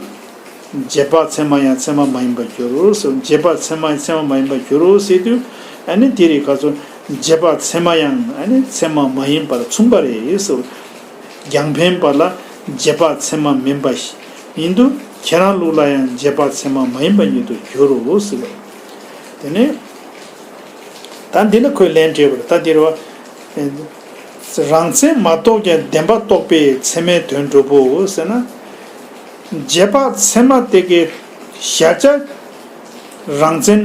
རྗེས་དཔག་ཚད་མ་ཡང་ཚད་མ་མ་ཡིན་པར་འགྱུར་རོ་ཟེར། རྗེས་དཔག་ཚད་མ་ཡང་ཚད་མ་མ་ཡིན་པར་འགྱུར་རོ་ཟེར་དུས་ཨ་ནི་དེ་རེད་ག་ཚོད་རྗེས་དཔག་ཚད་མ་ཡང་ཨ་ནི་ཚད་མ་མ་ཡིན་པར་མཚུངས་པ་རེད་ཟེར། རྒྱང་འཕེན་པ་ལ་རྗེས་དཔག་ཚད་མ་མིན་པ་ཡིན་དུས་ཁྱེད་རང་ལུགས་ལ་ཡང་རྗེས་དཔག་ཚད་མ་མ་ཡིན་པ་ཉིད་དུ་འགྱུར་རོ་ཟེར་བ། དེ་ནས་ད་འདི་ལ་ཁོས་ལན་སྤྲད་པ་རེད་ད་འདིར་བ། རང་མཚན་མ་རྟོགས་ཀྱང་བདེན་པ་རྟོགས་པའི་ཚད་མའི་དོན་གྲུབ་བོ་ཟེར་ན། རྗེས་དཔག་ཚད་མ་དེ་གའི་གཞལ་བྱ་རང་མཚན་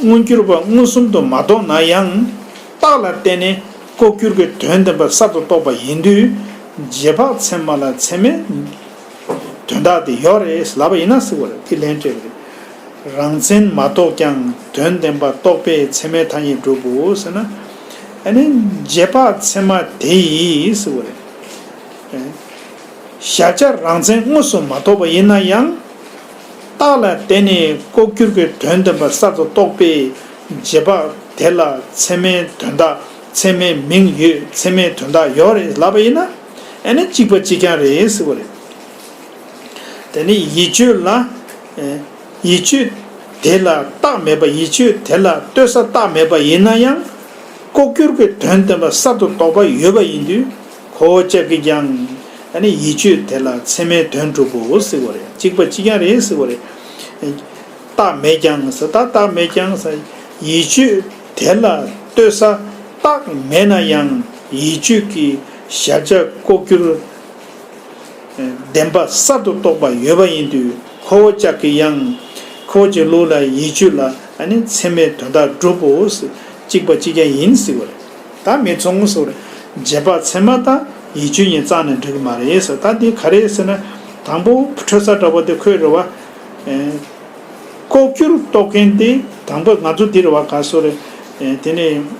མངོན་གྱུར་པ་མངོན་སུམ་དུ་མ་རྟོགས་ན་ཡང་རྟགས་ལ་བརྟེན་ནས་ལྐོག་གྱུར་གྱི་དོན་བདེན་པ་གསར་དུ་རྟོགས་པ་ཡིན་དུས་རྗེས་དཔག་ཚད་མ་ལ་ཚད་མའི་དོན་དག་དེ་ཡོད་རེད་ལབ་པ་ཡིན་ན་ཟེར་བ་རེད་དེ་ལན་སྤྲད་པ་རེད། རང་མཚན་མ་རྟོགས་ཀྱང་དོན་བདེན་པ་རྟོགས་པའི་ཚད་མའི་ཐ་སྙད་གྲུབ་བོ་ཟེར་ན། ཨ་ནི་རྗེས་དཔག་ཚད་མ་དེ་ཡིས་ཟེར་བ་རེད། གཞལ་བྱ་རང་མཚན་དངོས་སུ་མ་རྟོགས་པ་ཡིན་ན་ཡང་། རྟགས་ལ་བརྟེན་ནས་ལྐོག་གྱུར་གྱི་དོན་བདེན་པ་གསར་དུ་རྟོགས་པའི་རྗེས་དཔག་དེ་ལ་ཚད་མའི་དོན་དག་ཚད་མའི་མིང་ཡོད་ཚད་མའི་དོན་དག་ཡོད་རེད་ལབ་པ་ཡིན་ན་ཨ་ནི་གཅིག་པ་གཅིག་རྐྱང་རེད་ཟེར་བ་རེད། དེ་ནི་ཡིད་དཔྱོད་ལ། ཡིད་དཔྱོད་དེ་ལ་རྟགས་མེད་པ་ཡིད་དཔྱོད་དེ་ལ་ལྟོས་ས་རྟགས་མེད་པ་ཡིན་ན་ཡང་། ལྐོག་གྱུར་གྱི་དོན་བདེན་པ་གསར་དུ་རྟོགས་པ་ཡོད་པ་ཡིན་དུས་ཁོ་བོ་ཅག་གིས་ཀྱང་ཨ་ནི་ཡིད་དཔྱོད་དེ་ལ་ཚད་མའི་དོན་གྲུབ་བོ་ཟེར་བ་རེད་གཅིག་པ་གཅིག་རྐྱང་རེད་ཟེར་བ་རེད། རྟགས་མེད་ཀྱང་ཟེར་ད་རྟགས་མེད་ཀྱང་ཟེར་ཡིད་དཔྱོད་དེ་ལ་ལྟོས་ས་རྟགས་མེད་ན་ཡང་ཡིད་དཔྱོད་ཀྱི་གཞལ་བྱ་ལྐོག་གྱུར། བདེན་པ་གསར་དུ་རྟོགས་པ་ཡོད་པ་ཡིན་དུས་ཁོ་བོ་ཅག་གིས་ཡང་ ཁོ་བོ་ཅིག་ལུགས་ལ་ཡིད་དཔྱོད་ལ་ཨ་ནི་ཚད་མའི་དོན་དག་གྲུབ་བོ་ཟེར། གཅིག་པ་གཅིག་རྐྱང་ཡིན་ཟེར་བ་རེད། ད་མི་མཚུངས་ཟེར་བ་རེད། རྗེས་དཔག་ཚད་མ་དང་ཡིད་དཔྱོད་གཉིས་རྩ་ནས་འགྲིག་གི་མ་རེད་ཟེར། ད་འདི་ག་རེ་ཟེར་ན། དང་པོ་འཕྲོས་གསར་འདྲ་བོ་དེ་ཁོས་རེད་བ། ཨེ། ལྐོག་གྱུར་རྟོགས་མཁན་དེ་དང་པོ་ང་ཚོ་འདི་རེད་བ་ག་སོ་རེད། ཨེ། དེ་ནས་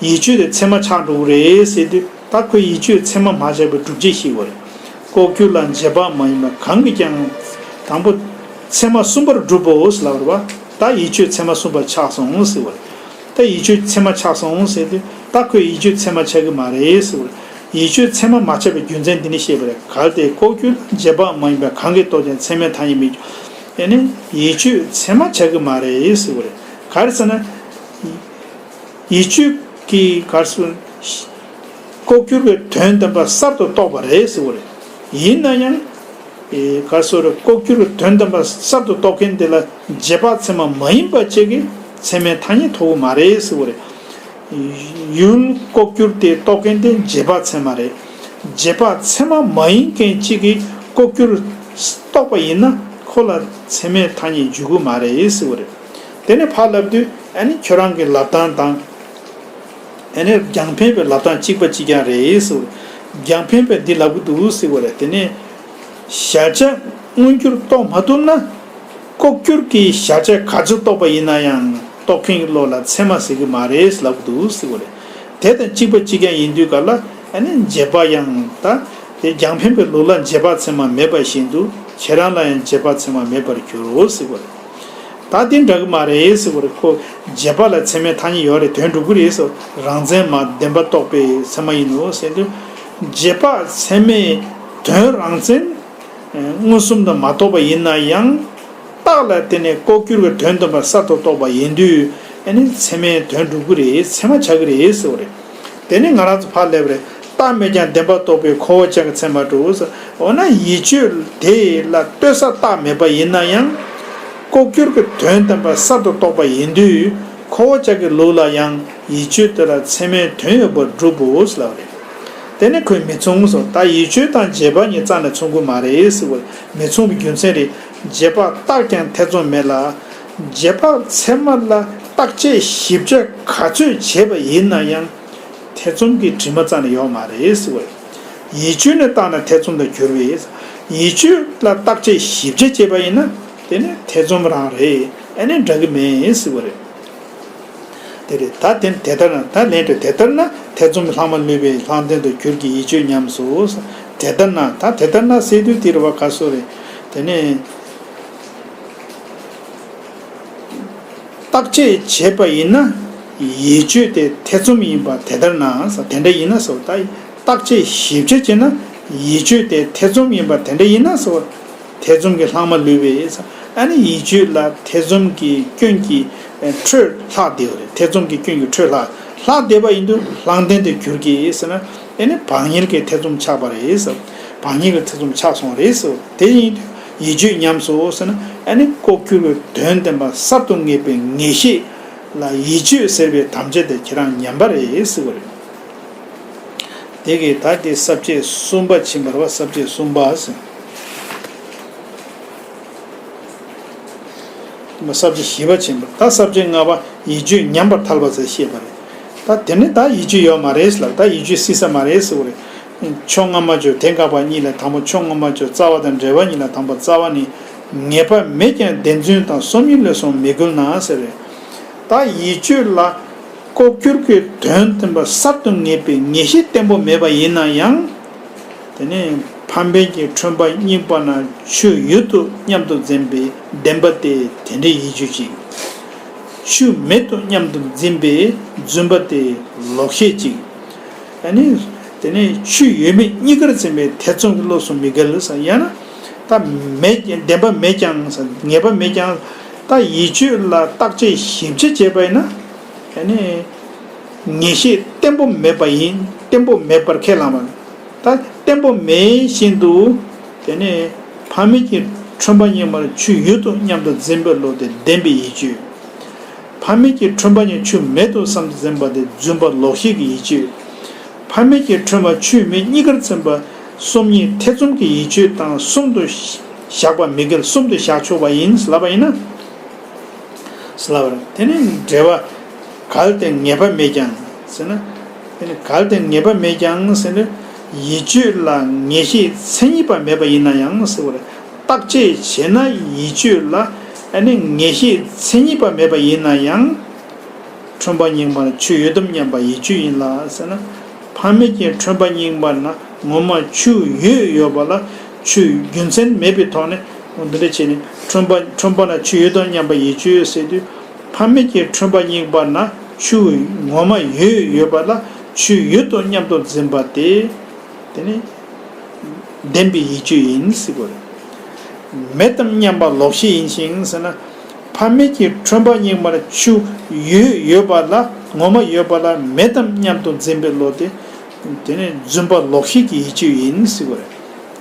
ཡིད་དཔྱོད་དེ་ཚད་མ་ཆགས་འགྲོ་གི་རེད་ཟེར་དུས། ད་ཁོས་ཡིད་དཔྱོད་ཚད་མ་མ་ཆགས་པའི་སྒྲུབ་བྱེད་ཤེས་དགོས་རེད། ལྐོག་གྱུར་ལ་རྗེས་དཔག་མ་ཡིན་པ་གང་གིས་ཀྱང་། དང་པོ་ཚད་མ་གསུམ་པར་གྲུབ་བོ་ཟེར་ལབ་རེད་བ། ད་ཡིད་དཔྱོད་ཚད་མ་གསུམ་པར་ཆགས་སོང་ཟེར་བ་རེད། ད་ཡིད་དཔྱོད་ཚད་མ་ཆགས་སོང་ཟེར་དུས། ད་ཁོས་ཡིད་དཔྱོད་ཚད་མ་ཆགས་ཀྱི་མ་རེད་ཟེར་བ་རེད། ཡིད་དཔྱོད་ཚད་མ་མ་ཆགས་པའི་རྒྱུ་མཚན་འདི་ནི་བཤད་པ་རེད། གལ་ཏེ་ལྐོག་གྱུར་ལ་རྗེས་དཔག་མ་ཡིན་པ་གང་གིས་རྟོགས་ཀྱང་། ཚད་མའི་ཐ་སྙད་མི་འཇོག་ཨེ་ནི་ཡིད་དཔྱོད་ཚད་མ་ཆགས་ཀྱི་མ་རེད་ཟེར་བ་རེད། ག་རེ་ཟེར་ན། ཡིད་དཔྱོད་ཀྱིས་ག་རེ་ཟེར། ལྐོག་གྱུར་གྱི་དོན་བདེན་པ་གསར་དུ་རྟོགས་པ་རེད་ཟེར་བ་རེད། ཡིན་ན་ཡང་། ཨེ། ག་རེ་ཟེར། ལྐོག་གྱུར་གྱི་དོན་བདེན་པ་གསར་དུ་རྟོགས་མཁན་དེ་ལ་རྗེས་དཔག་ཚད་མ་མ་ཡིན་པ་ཅིག་གིས་ཚད་མའི་ཐ་སྙད་ཐོབ་ཀྱི་མ་རེད་ཟེར་བ་རེད། ཡུལ་ལྐོག་གྱུར་དེ་རྟོགས་མཁན་དེ་རྗེས་དཔག་ཚད་མ་རེད། རྗེས་དཔག་ཚད་མ་མ་ཡིན་མཁན་གཅིག་གིས་ལྐོག་གྱུར་རྟོགས་པ་ཡིན་ན། ཁོ་ལ་ཚད་མའི་ཐ་སྙད་འཇོག་གི་མ་རེད་ཟེར་བ་རེད། དེ་ནས་ཕར་ལབ་དུས། ཨ་ནི་ཁྱོད་རང་གི་ལབ་སྟངས་དང་། ཨ་ནི་རྒྱང་འཕེན་པའི་ལབ་སྟངས་གཅིག་པ་གཅིག་རྐྱང་རེད་ཟེར་བ་རེད། རྒྱང་འཕེན་པས་འདི་ལབ་ཀྱི་འདུག་ཟེར་བ་རེད། དེ་ནས་གཞལ་བྱ་མངོན་གྱུར་རྟོགས་མ་ཐུབ་ན། ལྐོག་གྱུར་གྱིས་གཞལ་བྱ་ག་ཚོད་རྟོགས་པ་ཡིན་ན་ཡང་། རྟོགས་མཁན་གྱི་བློ་ལ་ཚད་མ་ཟེར་གྱི་མ་རེད་ལབ་ཀྱི་འདུག་ཟེར་བ་རེད། དེ་དང་གཅིག་པ་གཅིག་རྐྱང་ཡིན་དུས་ག་ལ། ཨ་ནི་རྗེས་དཔག་ཡང་། ད་དེ་རྒྱང་འཕེན་པའི་ལུགས་ལ་རྗེས་དཔག་ཚད་མ་མེད་པ་བཞིན་དུ། ཁྱེད་རང་ལ་ཡང་རྗེས་དཔག་ཚད་མ་མེད་པར་འགྱུར་རོ་ཟེར་བ་རེད། ད་དེ་འདྲ་གི་མ་རེད་ཟེར་བ་རེད། ཁོ་རྗེས་དཔག་ལ་ཚད་མའི་ཐ་སྙད་ཡོད་རེད། དོན་འགྲུབ་ཀྱི་རེད་ཟེར། རང་མཚན་མ་བདེན་པ་རྟོགས་པའི་ཚད་མ་ཡིན་ནོ་ཟེར་དུས། རྗེས་དཔག་ཚད་མའི་དོན་རང་མཚན་མངོན་སུམ་དུ་མ་རྟོགས་པ་ཡིན་ན་ཡང་། རྟགས་ལ་བརྟེན་ནས་ལྐོག་གྱུར་གྱི་དོན་བདེན་པ་གསར་དུ་རྟོགས་པ་ཡིན་དུས། ཨ་ནི་ཚད་མའི་དོན་འགྲུབ་ཀྱི་རེད། ཚད་མ་ཆགས་ཀྱི་རེད་ཟེར་བ་རེད། དེ་ནི་ང་རང་ཚོ་ཕར་སླེབས་རེད། རྟགས་མེད་ཀྱང་བདེན་པར་རྟོགས་པའི་ཁོ་བོ་ཅག་གི་ཚད་མར་འགྲོ། འོ་ན་ཡིད་དཔྱོད་དེ་ལ་ལྟོས་ས་རྟགས་མེད་པ་ཡིན་ན་ཡང་། ལྐོག་གྱུར་གྱི་དོན་བདེན་པ་གསར་དུ་རྟོགས་པ་ཡིན་དུས། ཁོ་བོ་ཅག་གི་ལུགས་ལ་ཡང་ཡིད་དཔྱོད་དེ་ལ་ཚད་མའི་དོན་ཡོད་པར་སྒྲུབ་བོ་ལབ་རེད། དེ་ནི་ཁོས་མི་མཚུངས་སོ། ད་ཡིད་དཔྱོད་དང་རྗེས་དཔག་གཉིས་རྩ་ནས་མཚུངས་ཀྱི་མ་རེད་ཟེར་བ། མི་མཚུངས་པའི་རྒྱུ་མཚན་རེད། རྗེས་དཔག་རྟགས་ཀྱང་ཐེ་ཚོམ་མེད་ལ། རྗེས་དཔག་ཚད་མ་ལ་བརྟག་དཔྱད་ཞིབ་དཔྱད་ག་ཚོད་བྱས་པ་ཡིན་ན་ཡང་། ཐེ་ཚོམ་གྱི་དྲི་མ་རྩ་ནས་ཡོད་མ་རེད་ཟེར་བ། ཡིད་དཔྱོད་ནི་བརྟགས་ན་ཐེ་ཚོམ་དུ་འགྱུར་བས། ཡིད་དཔྱོད་ལ་བརྟག་དཔྱད་ཞིབ་དཔྱད་བྱས་པ་ཡིན་ན། དེ་ནི་ཐེ་ཚོམ་རང་རེད། ཨ་ནི་འདྲ་གི་མེད་ཟེར་བ་རེད། དེ་རེད། ད་དེ་དེ་ལྟར་ན། ད་ལན་དུ་དེ་ལྟར་ན། ཐེ་ཚོམ་ལྷག་མ་ལུས་པས་ལྷག་ལྡན་དུ་གྱུར་གྱི་ཡིད་དཔྱོད་ཉམས་སོ། དེ་ལྟར་ན། ད་དེ་ལྟར་ན་ཟེར་དུས་དེ་རེད་བ་ག་སོ་རེད། དེ་ནི། བརྟག་དཔྱད་བྱས་པ་ཡིན་ན། ཡིད་དཔྱོད་དེ་ཐེ་ཚོམ་ཡིན་པ་དེ་ལྟར་ན་ཟེར། དེ་འདྲ་ཡིན་ན་ཟེར། ད་བརྟག་དཔྱད་ཞིབ་དཔྱད་བྱས་ན་ཡིད་དཔྱོད་དེ་ཐེ་ཚོམ་ཡིན་པ་དེ་འདྲ་ཡིན་ན་ཟེར། ཐེ་ཚོམ་གྱི་ལྷག་མ་ལུས་པས་ཟེར། ཨ་ནི་ཡིད་དཔྱོད་ལ་ཐེ་ཚོམ་གྱི་སྐྱོན་གྱི་ཁྲོད་ལྷག་བསྡད་ཡོད་རེད། ཐེ་ཚོམ་གྱི་སྐྱོན་གྱི་ཁྲོད་ལྷག་ལྷག་བསྡད་པ་ཡིན་དུས་ལྷག་ལྡན་དུ་གྱུར་གྱི་ཟེར་ན། ཨ་ནི་བག་ཉལ་གྱི་ཐེ་ཚོམ་ཆགས་པ་རེད་ཟེར། བག་ཉལ་གྱི་ཐེ་ཚོམ་ཆགས་སོང་རེད་ཟེར། དེ་ཡིན་དུས་ཡིད་དཔྱོད་ཉམས་སོ་ཟེར་ན། ཨ་ནི་ལྐོག་གྱུར་གྱི་དོན་བདེན་པ་གསར་དུ་ངེས་པའི་ངེས་ཤེས་ལ་ཡིད་དཔྱོད་ཟེར་བའི་དམ་བཅའ་དེ་ཁྱེད་རང་ཉམས་པ་རེད་ཟེར་བ་རེད། དེ་གིས་ད་དེ་ས་བཅད་གསུམ་པ་ཕྱིན་པ་རེད་བ། ས་བཅད་གསུམ་པ་ཟེར། ས་བཅད་བཞི་པ་ཕྱིན་པ། ད་ས་བཅད་ལྔ་པ་ཡིད་དཔྱོད་ཉམས་པར་ཐལ་བ་ཟེར་བཤད་པ་རེད། ད་དེ་ནི་ད་ཡིད་དཔྱོད་ཡོད་མ་རེད་ལབ། ད་ཡིད་དཔྱོད་སྲིད་ས་མ་རེད་ཟེར་བ་རེད། ཕྱོགས་སྔ་མ་བརྗོད་དེ་འགག་པ་གཉིས་ལས་དང་པོ། ཕྱོགས་སྔ་མ་བརྗོད་རྩ་བ་དང་འབྲེལ་བ་གཉིས་ལས་དང་པོ། རྩ་བ་ནི། ངེས་པ་མེད་ཀྱང་བདེན་རྫུན་དང་སོམ་ཉི་བློས་སོང་མི་འགུལ་ན་ཟེར་བས། ད་ཡིད་དཔྱོད་ལ་ལྐོག་གྱུར་གྱི་དོན་བདེན་པ་གསར་དུ་ངེས་པའི་ངེས་ཤེས་བརྟན་པོ་མེད་པ་ཡིན་ན་ཡང་། དེ་ནས་ཕ་འབེན་གྱི་ཁྲོན་པ་རྙིང་པ་ན། ཆུ་ཡུལ་དུ་མཉམ་དུ་འཛིན་པའི་བདེན་པ་སྟེ་དེ་འདྲའི་ཡིད་དཔྱོད་ཅིག། ཆུ་མེད་དུ་མཉམ་དུ་འཛིན་པའི་རྫུན་པ་སྟེ་ལོག་ཤེས་ཅིག། ཨ་ནི། དེ་ནས་ཆུ་ཡོད་མེད་གཉིས་ཀར་འཛིན་པའི་ཐེ་ཚོམ་གྱི་བློ་སོགས་མི་འགལ་ཟེར། ཡང་ན། ད་མེད། བདེན་པ་མེད་ཀྱང་ཟེར། ངེས་པ་མེད་ཀྱང་། ད་ཡིད་དཔྱོད་ལ་བརྟག་དཔྱད་ཞིབ་དཔྱད་བྱས་པ་ཡིན་ན། ཨ་ནི། ངེས་ཤེས་བརྟན་པོ་མེད་པ་ཡིན། བརྟན་པོ་མེད་པར་ཁས་བླངས་པ། ད་བརྟན་པོ་མེད་བཞིན་དུ། དེ་ནས་ཕ་མེས་ཀྱི་ཁྲོན་པ་རྙིང་པ་ན། ཆུ་ཡུལ་དུ་མཉམ་དུ་འཛིན་པའི་བློ་དེ་བདེན་པའི་ཡིད་དཔྱོད། ཕ་མེས་ཀྱི་ཁྲོན་པ་རྙིང་། ཆུ་མེད་དོ་བསམ་དུ་འཛིན་པ་དེ་རྫུན་པ་ལོག་ཤེས་ཀྱི་ཡིད་དཔྱོད། ཕ་མེས་ཀྱི་ཁྲོན་པ་ཆུ་མེད་གཉིས་ཀར་འཛིན་པ་སོམ་ཉི་ཐེ་ཚོམ་གྱི་ཡིད་དཔྱོད་དང་གསུམ་དུ། བཞག་པ་མི་འགལ་གསུམ་དུ་བཞག་ཆོག་པ་ཡིན་ལབ་པ་ཡིན་ན། ལབ་པ་རེད། དེ་ནི་འགྲེལ་པ་གལ་ཏེ་ངེས་པ་མེད་ཀྱང་ཟེར་ན། དེ་ནི་གལ་ཏེ་ངེས་པ་མེད་ཀྱང་ཟེར་ན། ཡིད་དཔྱོད་ལ་ངེས་ཤེས་མཚན་ཉིད་པ་མེད་པ་ཡིན་ན་ཡང་ཟེར་བ་རེད། བརྟག་དཔྱད་བྱས་ན་ཡིད་དཔྱོད་ལ་ཨ་ནི་ངེས་ཤེས་མཚན་ཉིད་པ་མེད་པ་ཡིན་ན་ཡང་། ཁྲོན་པ་རྙིང་པ་ན་ཆུ་ཡོད་དམ་སྙམ་པ་ཡིད་དཔྱོད་ཡིན་ལ་ཟེར་ན། ཕ་མེས་ཀྱི་ཁྲོན་པ་རྙིང་པ་ན་ངོ་མ་ཆུ་ཡོད་ཡོད་པ་ལ་ཆུ་རྒྱུ་མཚན་མེད་པའི་ཐོག་ནས་འདི་འདྲ་བྱས་ནས་ཁྲོན་པ་ཁྲོན་པ་ན་ཆུ་ཡོད་དམ་སྙམ་པ་ཡིད་དཔྱོད་ཟེར་དུས། ཕ་མེས་ཀྱི་ཁྲོན་པ་རྙིང་པ་ན་ཆུ་ངོ་མ་ཡོད་ཡོད་པ་ལ་ཆུ་ཡོད་དོ་སྙམ་དུ་འཛིན་པ་སྟེ། དེ་ནི་བདེན་པའི་ཡིད་དཔྱོད་ཡིན་ཟེར་དགོས་རེད། མེད་དམ་སྙམ་པ་ལོག་ཤེས་ཡིན་ཞིང་ཟེར་ན། ཕ་མེས་ཀྱི་ཁྲོན་པ་རྙིང་པ་ན་ཆུ་ཡོད་ཡོད་པ་ལ་ངོ་མ་ཡོད་པ་ལ་མེད་དམ་སྙམ་དུ་འཛིན་པའི་བློ་དེ། དེ་ནི་རྫུན་པ་ལོག་ཤེས་ཀྱི་ཡིད་དཔྱོད་ཡིན་ཟེར་དགོས་རེད།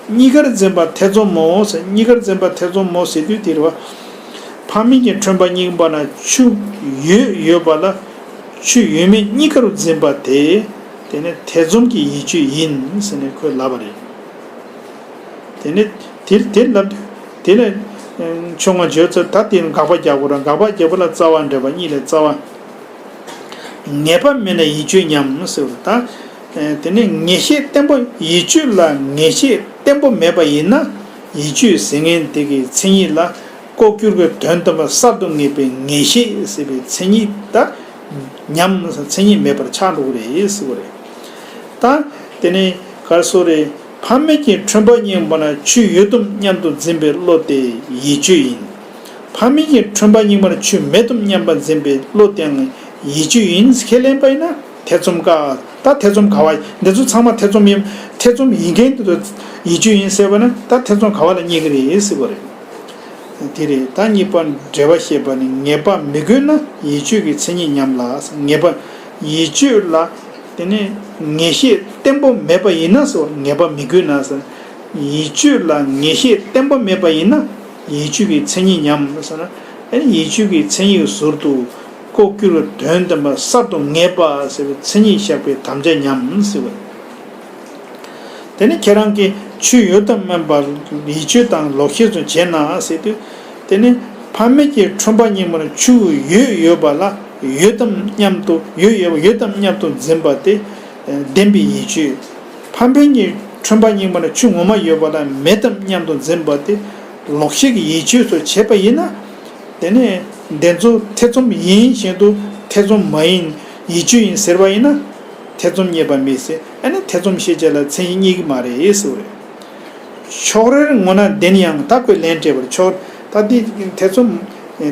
གཉིས་ཀར་འཛིན་པ་ཐེ་ཚོམ་མོ་ཟེར། གཉིས་ཀར་འཛིན་པ་ཐེ་ཚོམ་མོ་ཟེར་དུས་དེ་རེད་བ། ཕ་མེས་ཀྱི་ཁྲོན་པ་རྙིང་པ་ན་ཆུ་ཡོད་ཡོད་པ་ལ་ཆུ་ཡོད་མེད་གཉིས་ཀར་འཛིན་པ་དེ། དེ་ནི་ཐེ་ཚོམ་གྱི་ཡིད་དཔྱོད་ཡིན་ཟེར་ནས་ཁོས་ལབ་པ་རེད། དེ་ནི་དེ་དེ་ལབ་དུས་དེ་ལ་ཆུང་ང་བརྗོད་ཚར། ད་དེ་ནི་དགག་པ་རྒྱག་དགོས་ར། དགག་པ་རྒྱག་པ་ལ་རྩ་བ་འགྲེལ་པ་གཉིས་ལས་རྩ་བ། ངེས་པ་མེད་ན་ཡིད་དཔྱོད་སྙམ་ཟེར་བ་ད། དེ་ནི་ངེས་ཤེས་བརྟན་པོ་ཡིད་དཔྱོད་ལ་ངེས་ཤེས་བརྟན་པོ་མེད་པ་ཡིན་ན་ཡིད་དཔྱོད་ཟེར་མཁན་དེ་གི་མཚན་ཉིད་ལ་ལྐོག་གྱུར་གྱི་དོན་དམ་པ་གསར་དུ་ངེས་པའི་ངེས་ཤེས་ཟེར་བའི་མཚན་ཉིད་ད་ཉམས་མཚན་ཉིད་མེད་པར་ཆགས་འགྲོ་གི་རེད་ཟེར་བ་རེད། ད་དེ་ནི་ག་རེ་ཟེར་རེད། ཕ་མེས་ཀྱི་ཁྲོན་པ་རྙིང་པ་ན་ཆུ་ཡོད་དམ་སྙམ་དུ་འཛིན་པའི་བློ་དེ་ཡིད་དཔྱོད་ཡིན། ཕ་མེས་ཀྱི་ཁྲོན་པ་རྙིང་པ་ན་ཆུ་མེད་དམ་སྙམ་པ་འཛིན་པའི་བློ་དེའང་ཡིད་དཔྱོད་ཡིན། ཁས་ལེན་པ་ཡིན་ན་ཐེ་ཚོམ་དཀའ། ད་ཐེ་ཚོམ་ག་བ་འདི་ཚོ་ཚང་མ་ཐེ་ཚོམ་ཡིན། ཐེ་ཚོམ་ཡིན་མཁན་དེ་ཚོ་ཡིད་དཔྱོད་ཡིན་ཟེར་བ་ན་ད་ཐེ་ཚོམ་ག་བ་ལ་རྙེད་ཀྱི་རེད་ཟེར་བ་རེད། དེ་རེད། ད་གཉིས་པ་འགྲེལ་པ་བཤད་པ་ནི་ངེས་པ་མི་དགོས་ན་ཡིད་དཔྱོད་ཀྱི་མཚན་ཉིད་ཉམས་ལ། ངེས་པ་ཡིད་དཔྱོད་ལ་དེ་ནི་ངེས་ཤེས་བརྟན་པོ་མེད་པ་ཡིན་ན་ཟེར། ངེས་པ་མི་དགོས་ན་ཟེར། ཡིད་དཔྱོད་ལ་ངེས་ཤེས་བརྟན་པོ་མེད་པ་ཡིན་ན་ཡིད་དཔྱོད་ཀྱི་མཚན་ཉིད་ཉམས་ཟེར་ན། ཨ་ནི་ཡིད་དཔྱོད་ཀྱི་མཚན་ཉིད་ཟུར་དུ་ལྐོག་གྱུར་དོན་དམ་པ་གསར་དུ་ངེས་པ་ཟེར་བའི་མཚན་ཉིད་བཞག་པའི་དམ་བཅའ་ཉམས་ཟེར་བ། དེ་ནི་ཁྱེད་རང་གིས་ཆུ་ཡོད་དམ་སྙམ་པ་ཡིད་དཔྱོད་དང་ལོག་ཤེས་སུ་བྱས་ན་ཟེར་དུས། དེ་ནི་ཕ་མེས་ཀྱི་ཁྲོན་པ་རྙིང་པ་ན་ཆུ་ཡོད་ཡོད་པ་ལ་ཡོད་དམ་སྙམ་དུ་ཡོད་ཡོད་ཡོད་དམ་སྙམ་དུ་འཛིན་པ་དེ་བདེན་པའི་ཡིད་དཔྱོད། ཕ་མེས་ཀྱི་ཁྲོན་པ་རྙིང་པ་ན་ཆུ་ངོ་མ་ཡོད་པ་ལ་མེད་དམ་སྙམ་དུ་འཛིན་པ་དེ་ལོག་ཤེས་ཀྱི་ཡིད་དཔྱོད་སུ་བྱས་པ་ཡིན་ན། དེ་ནས་འདི་ཚོ་ཐེ་ཚོམ་ཡིན་བཞིན་དུ་ཐེ་ཚོམ་མ་ཡིན་ཡིད་དཔྱོད་ཡིན་ཟེར་བ་ཡིན་ན། ཐེ་ཚོམ་རྙེད་པ་མེད་ཟེར། ཨ་ནི་ཐེ་ཚོམ་ཤེས་བྱ་ལ་མཚན་ཉིད་རྙེད་ཀྱི་མ་རེད་ཟེར་བ་རེད། ཕྱོགས་རེར་ངོ་ན་བདེན་ཡང་། ད་ཁོས་ལན་སྤྲད་པར་ཕྱོགས་ད་འདི་ཐེ་ཚོམ། དེ་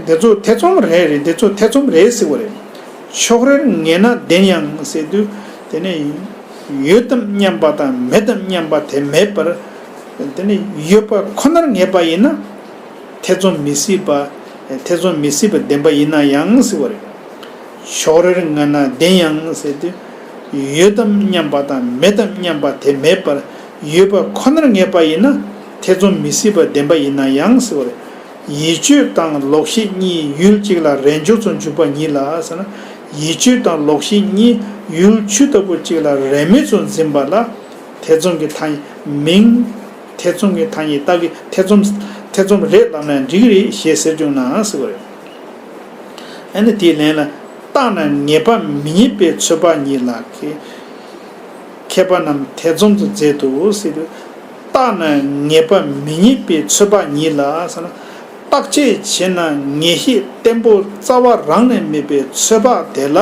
འདི་ཚོ་ཐེ་ཚོམ་རེད་རེད། འདི་ཚོ་ཐེ་ཚོམ་རེད་ཟེར་བ་རེད། ཕྱོགས་རེར་ངེས་ན་བདེན་ཡང་ཟེར་དུས། དེ་ནས་ཡོད་དམ་སྙམ་པ་དང་མེད་དམ་སྙམ་པ་དེ་མེད་པར། དེ་ནས་ཡོད་པ་ཁོ་ནར་ངེས་པ་ཡིན་ན། ཐེ་ཚོམ་མི་སྲིད་པ། ཐེ་ཚོམ་མི་སྲིད་པ་བདེན་པ་ཡིན་ན་ཡང་ཟེར་བ་རེད། ཕྱོགས་རེར་ངེས་ན་བདེན་ཡང་ཟེར་དུས། ཡོད་དམ་སྙམ་པ་དང་མེད་དམ་སྙམ་པ་དེ་མེད་པར་ཡོད་པ་ཁོ་ནར་ངེས་པ་ཡིན་ན་ཐེ་ཚོམ་མི་སྲིད་པ་བདེན་པ་ཡིན་ན་ཡང་ཟེར་བ་རེད། ཡིད་དཔྱོད་དང་ལོག་ཤེས་གཉིས་ཡུལ་གཅིག་ལ་རེས་འཇོག་ཏུ་འཇུག་པ་ཉིད་ལ་ཟེར་ན། ཡིད་དཔྱོད་དང་ལོག་ཤེས་གཉིས་ཡུལ་ཆོས་ལྟ་བུ་གཅིག་ལ་རེས་མོས་སུ་འཛིན་པ་ལ་ཐེ་ཚོམ་གྱི་ཐ་སྙད་མིན། ཐེ་ཚོམ་གྱི་ཐ་སྙད་བཏགས་ཀྱི་ཐེ་ཚོམ། ཐེ་ཚོམ་རེད་ལབ་ན་འགྲིག་གི་རེད་ཞེས་ཟེར་བྱུང་ན་ཟེར་བ་རེད། ཨ་ནི་དེའི་ལན་ལ། བརྟགས་ན་ངེས་པ་མི་རྙེད་པའི་ཚོད་དཔག་ཉིད་ལ་མཁས། མཁས་པ་རྣམས་ཐེ་ཚོམ་དུ་མཛད་དོ་ཟེར་དུས། བརྟགས་ན་ངེས་པ་མི་རྙེད་པའི་ཚོད་དཔག་ཉིད་ལ་ཟེར་ན། བརྟག་དཔྱད་བྱས་ན་ངེས་ཤེས་བརྟན་པོ་རྩ་བ་རང་ནས་མེད་པའི་ཚོད་དཔག་དེ་ལ།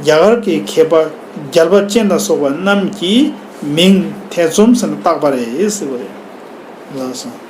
རྒྱ་གར་གྱི་མཁས་པ་རྒྱལ་བ་ཅན་ལ་སོགས་པ་རྣམས་ཀྱིས་མིང་ཐེ་ཚོམ་ཟེར་ན་བཏགས་པ་རེད་ཟེར་བ་རེད། ལགས་སོ།